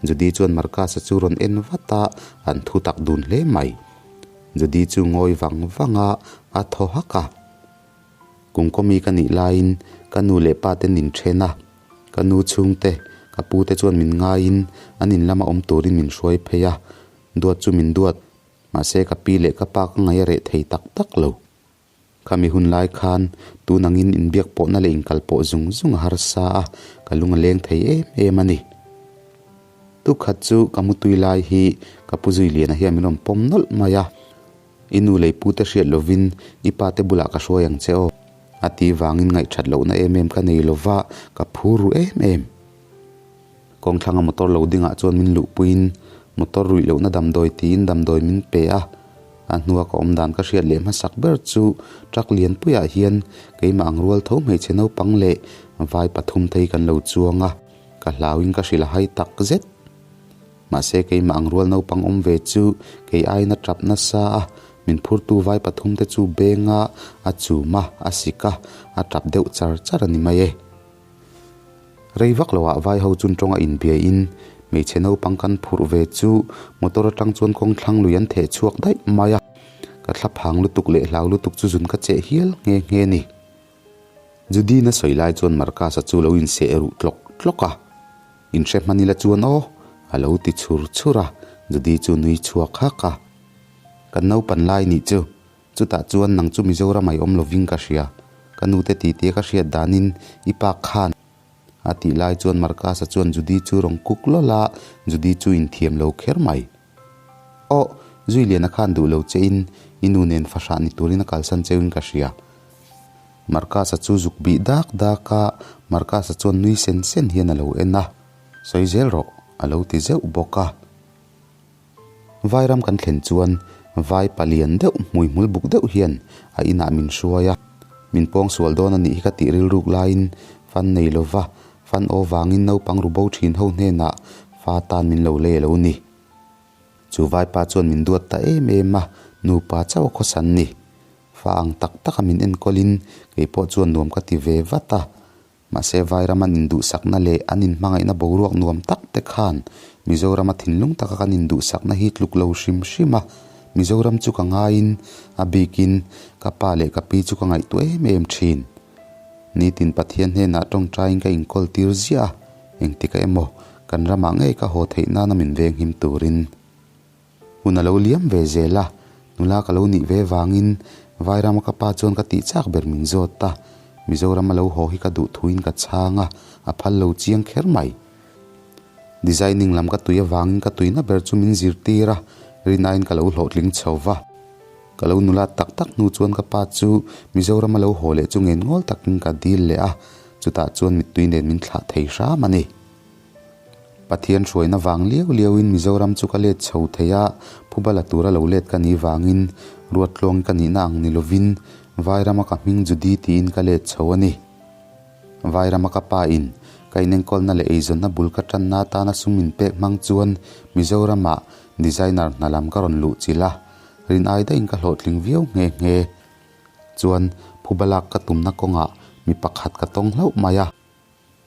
Judy chuan Marcus-a chu rawn en vat a, an thu tak dun hle mai. Judy chu ngawi vang vang a, a thaw hak a. Kum kawmi ka nih laiin ka nu leh pa te nin then a, ka nu chhungte, Ka pu te chuan min ngaiin an in lama awm turin min hruai phei a, duat chu min duat, mahse ka pi leh ka pa ka ngaih a reh thei tak tak lo. Khami hun lai khan tun angin inbiak pawhna leh inkal pawh zung zung a harsa a, ka lung a leng thei em em a ni. Tukhat chu ka mutui lai hi ka pu Zuiliana hian min rawn pawm nawlh mai a, I nu lei pu te hriat lovin i pa te bulah ka hruai ang che aw. A ti vangin ngaihthat lohna em em ka nei lova, ka phur ru em em. Kawngthlanga motor lo dingah chuan min luhpuiin motor ruih lohna damdawi tiin damdawi min pe a. A hnua ka awm dan ka hriat leh hmasak ber chu truck lianpuiah hian keimah ang rual tho hmeichhe naupang leh vai pathum thei kan lo chuang a, ka hlauin ka hrilh a hai tak zet. Mahse keimah ang rual naupang awm ve chu kei aiin a tap nasa a, min phurtu vai pathum te chu benga a chum a, a sik a, a tap deuh char char a ni mai e. Rei vak loah vai ho chun tawnga inbiain hmeichhe naupang kan phurh ve chu motor atang chuan kawng thlang lui an theh chhuak daih mai a, ka thla phang lutuk leh hlau lutuk chu zun ka cheh hial nghe nghe a ni. Judina sawi lai chuan Marcus-a chu lo inseh ruh tlawk tlawk a, Inhre hman ila chuan aw, a lo ti chhur chhur a, Judy chu nui chhuak hak a. Kan naupan lai nih chu, chutah chuan nang chu Mizoram ai awm lovin ka hria, ka nute titi a ka hriat danin i pa khan a tih lai chuan Marcus-a chuan Judy chu rawn kuk lawlh a, Judy chu inthiam lo kher mai. Aw, Zuiliana khan duh lo che in i nu nen fahrah ni turin a kalsan cheuin ka hria. Marcus-a chu zuk bih dak dak a, Marcus-a chuan nui sen sen hian a lo en a, Sawi zel rawh, a lo ti zeuh bawk a. Vairam kan thlen chuan vai palian deuh hmuihmul buk deuh hian a inah min hruai a, min pawngsual dawn a nih hi ka tih rilruk laiin fan nei lova fan aw vangin naupang ru bo thin ho hnenah fa tan min lo lei a lo ni. Chu vaipa chuan min duat ta em em a, nupa chauh a khawsan ni. Fa ang tak taka min enkawlin kei pawh chuan nuam ka ti ve vat a. Mahse Vairam an induhsakna leh an inhmangaihna boruak nuam tak te khan Mizorama thinlung taka kan induhsakna hi tluk lo hrim hrim a. Mizoram chu ka ngaiin a bikin ka pa leh ka pi chu ka ngaihtuah em em thin. Nitin Pathian hnenah tawngtaiin ka inkawl tir ziah a, engtikah emaw kan ramah ngei ka haw theih nana min venghim turin. Hun a lo liam ve zel a, nula ka lo nih ve vangin Vairama ka pa chuan ka tih chak ber min zawt a, Mizoram a lo haw hi ka duh thuin ka chhang a, a phal lo chiang kher mai. Designing lam ka tui avangin ka tuina ber chu min zirtir a, rinain ka lo hlawhtling chho va. Ka lo nula tak tak hnu chuan ka pa chu Mizoram a lo haw leh chu ngen ngawl takin ka dil leh a, chutah chuan mittui nen min thlah thei hram a ni. Pathian hruaina vang liau liauin Mizoram chu ka let chho thei a, Phubala tura lo let ka nih vangin Ruattluangi ka nihna ang ni lovin Vairama ka hming Judy tiin ka let chho a ni. Vairama ka pa in ka inenkawlna leh eizawnna bul ka tanna atana sum min pek hmang chuan Mizoramah designer hna lam ka rawn luh chilh a, rin ai daihin ka hlawhtling viau nghe nghe. Chuan Phubalak ka tumna kawngah mi pakhat ka tawng hlauh mai a.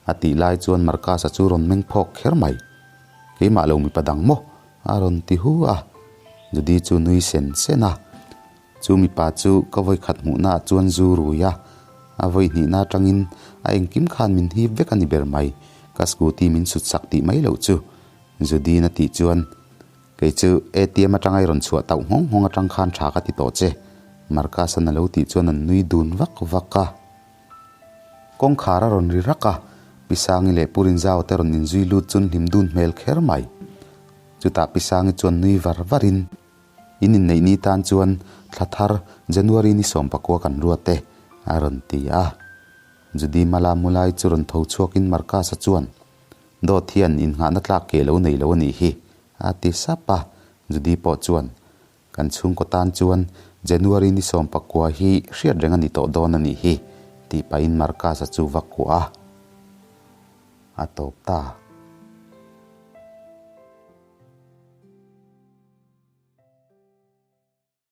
A tih lai chuan Marcus-a chu rawn meng phawk kher mai. Keimah lo mipa dang maw? a rawn ti hu a. Judy chu nui sen sen a. Chu mipa chu ka vawi khat hmuhna ah chuan zu rui a. A vawi hnihna atangin a engkim khan min hip vek a ni ber mai. Ka scooty min sut sak tih mai loh chu. Judy-in a tih chuan, Kei chu ATM atanga i rawn chhuah tauh nghawng nghawng atang khan tha ka ti tawh che. Marcus-an a lo tih chuan an nui dun vak vak a. Kawngkhar a rawn ri rak a, Pi Sangi leh Pu Rinzau te rawn inzui lut chun hlim dun hmel kher mai. Chutah Pi Sangi chuan nui var varin, In inneih ni tan chuan thla thar January ni 19 kan ruat e, a rawn ti a. Judy Mala Mulai chu rawn tho chhuakin Marcus-a chuan, Dawt hian innghahna tlak ke lo nei lo a nih hi, a ti sap a. Judy pawh chuan, Kan chhungkaw tan chuan January ni 19 hi hriat reng a ni tawh dawn a nih hi, tih pahin Marcus-a chu va kuah a, a tawp ta.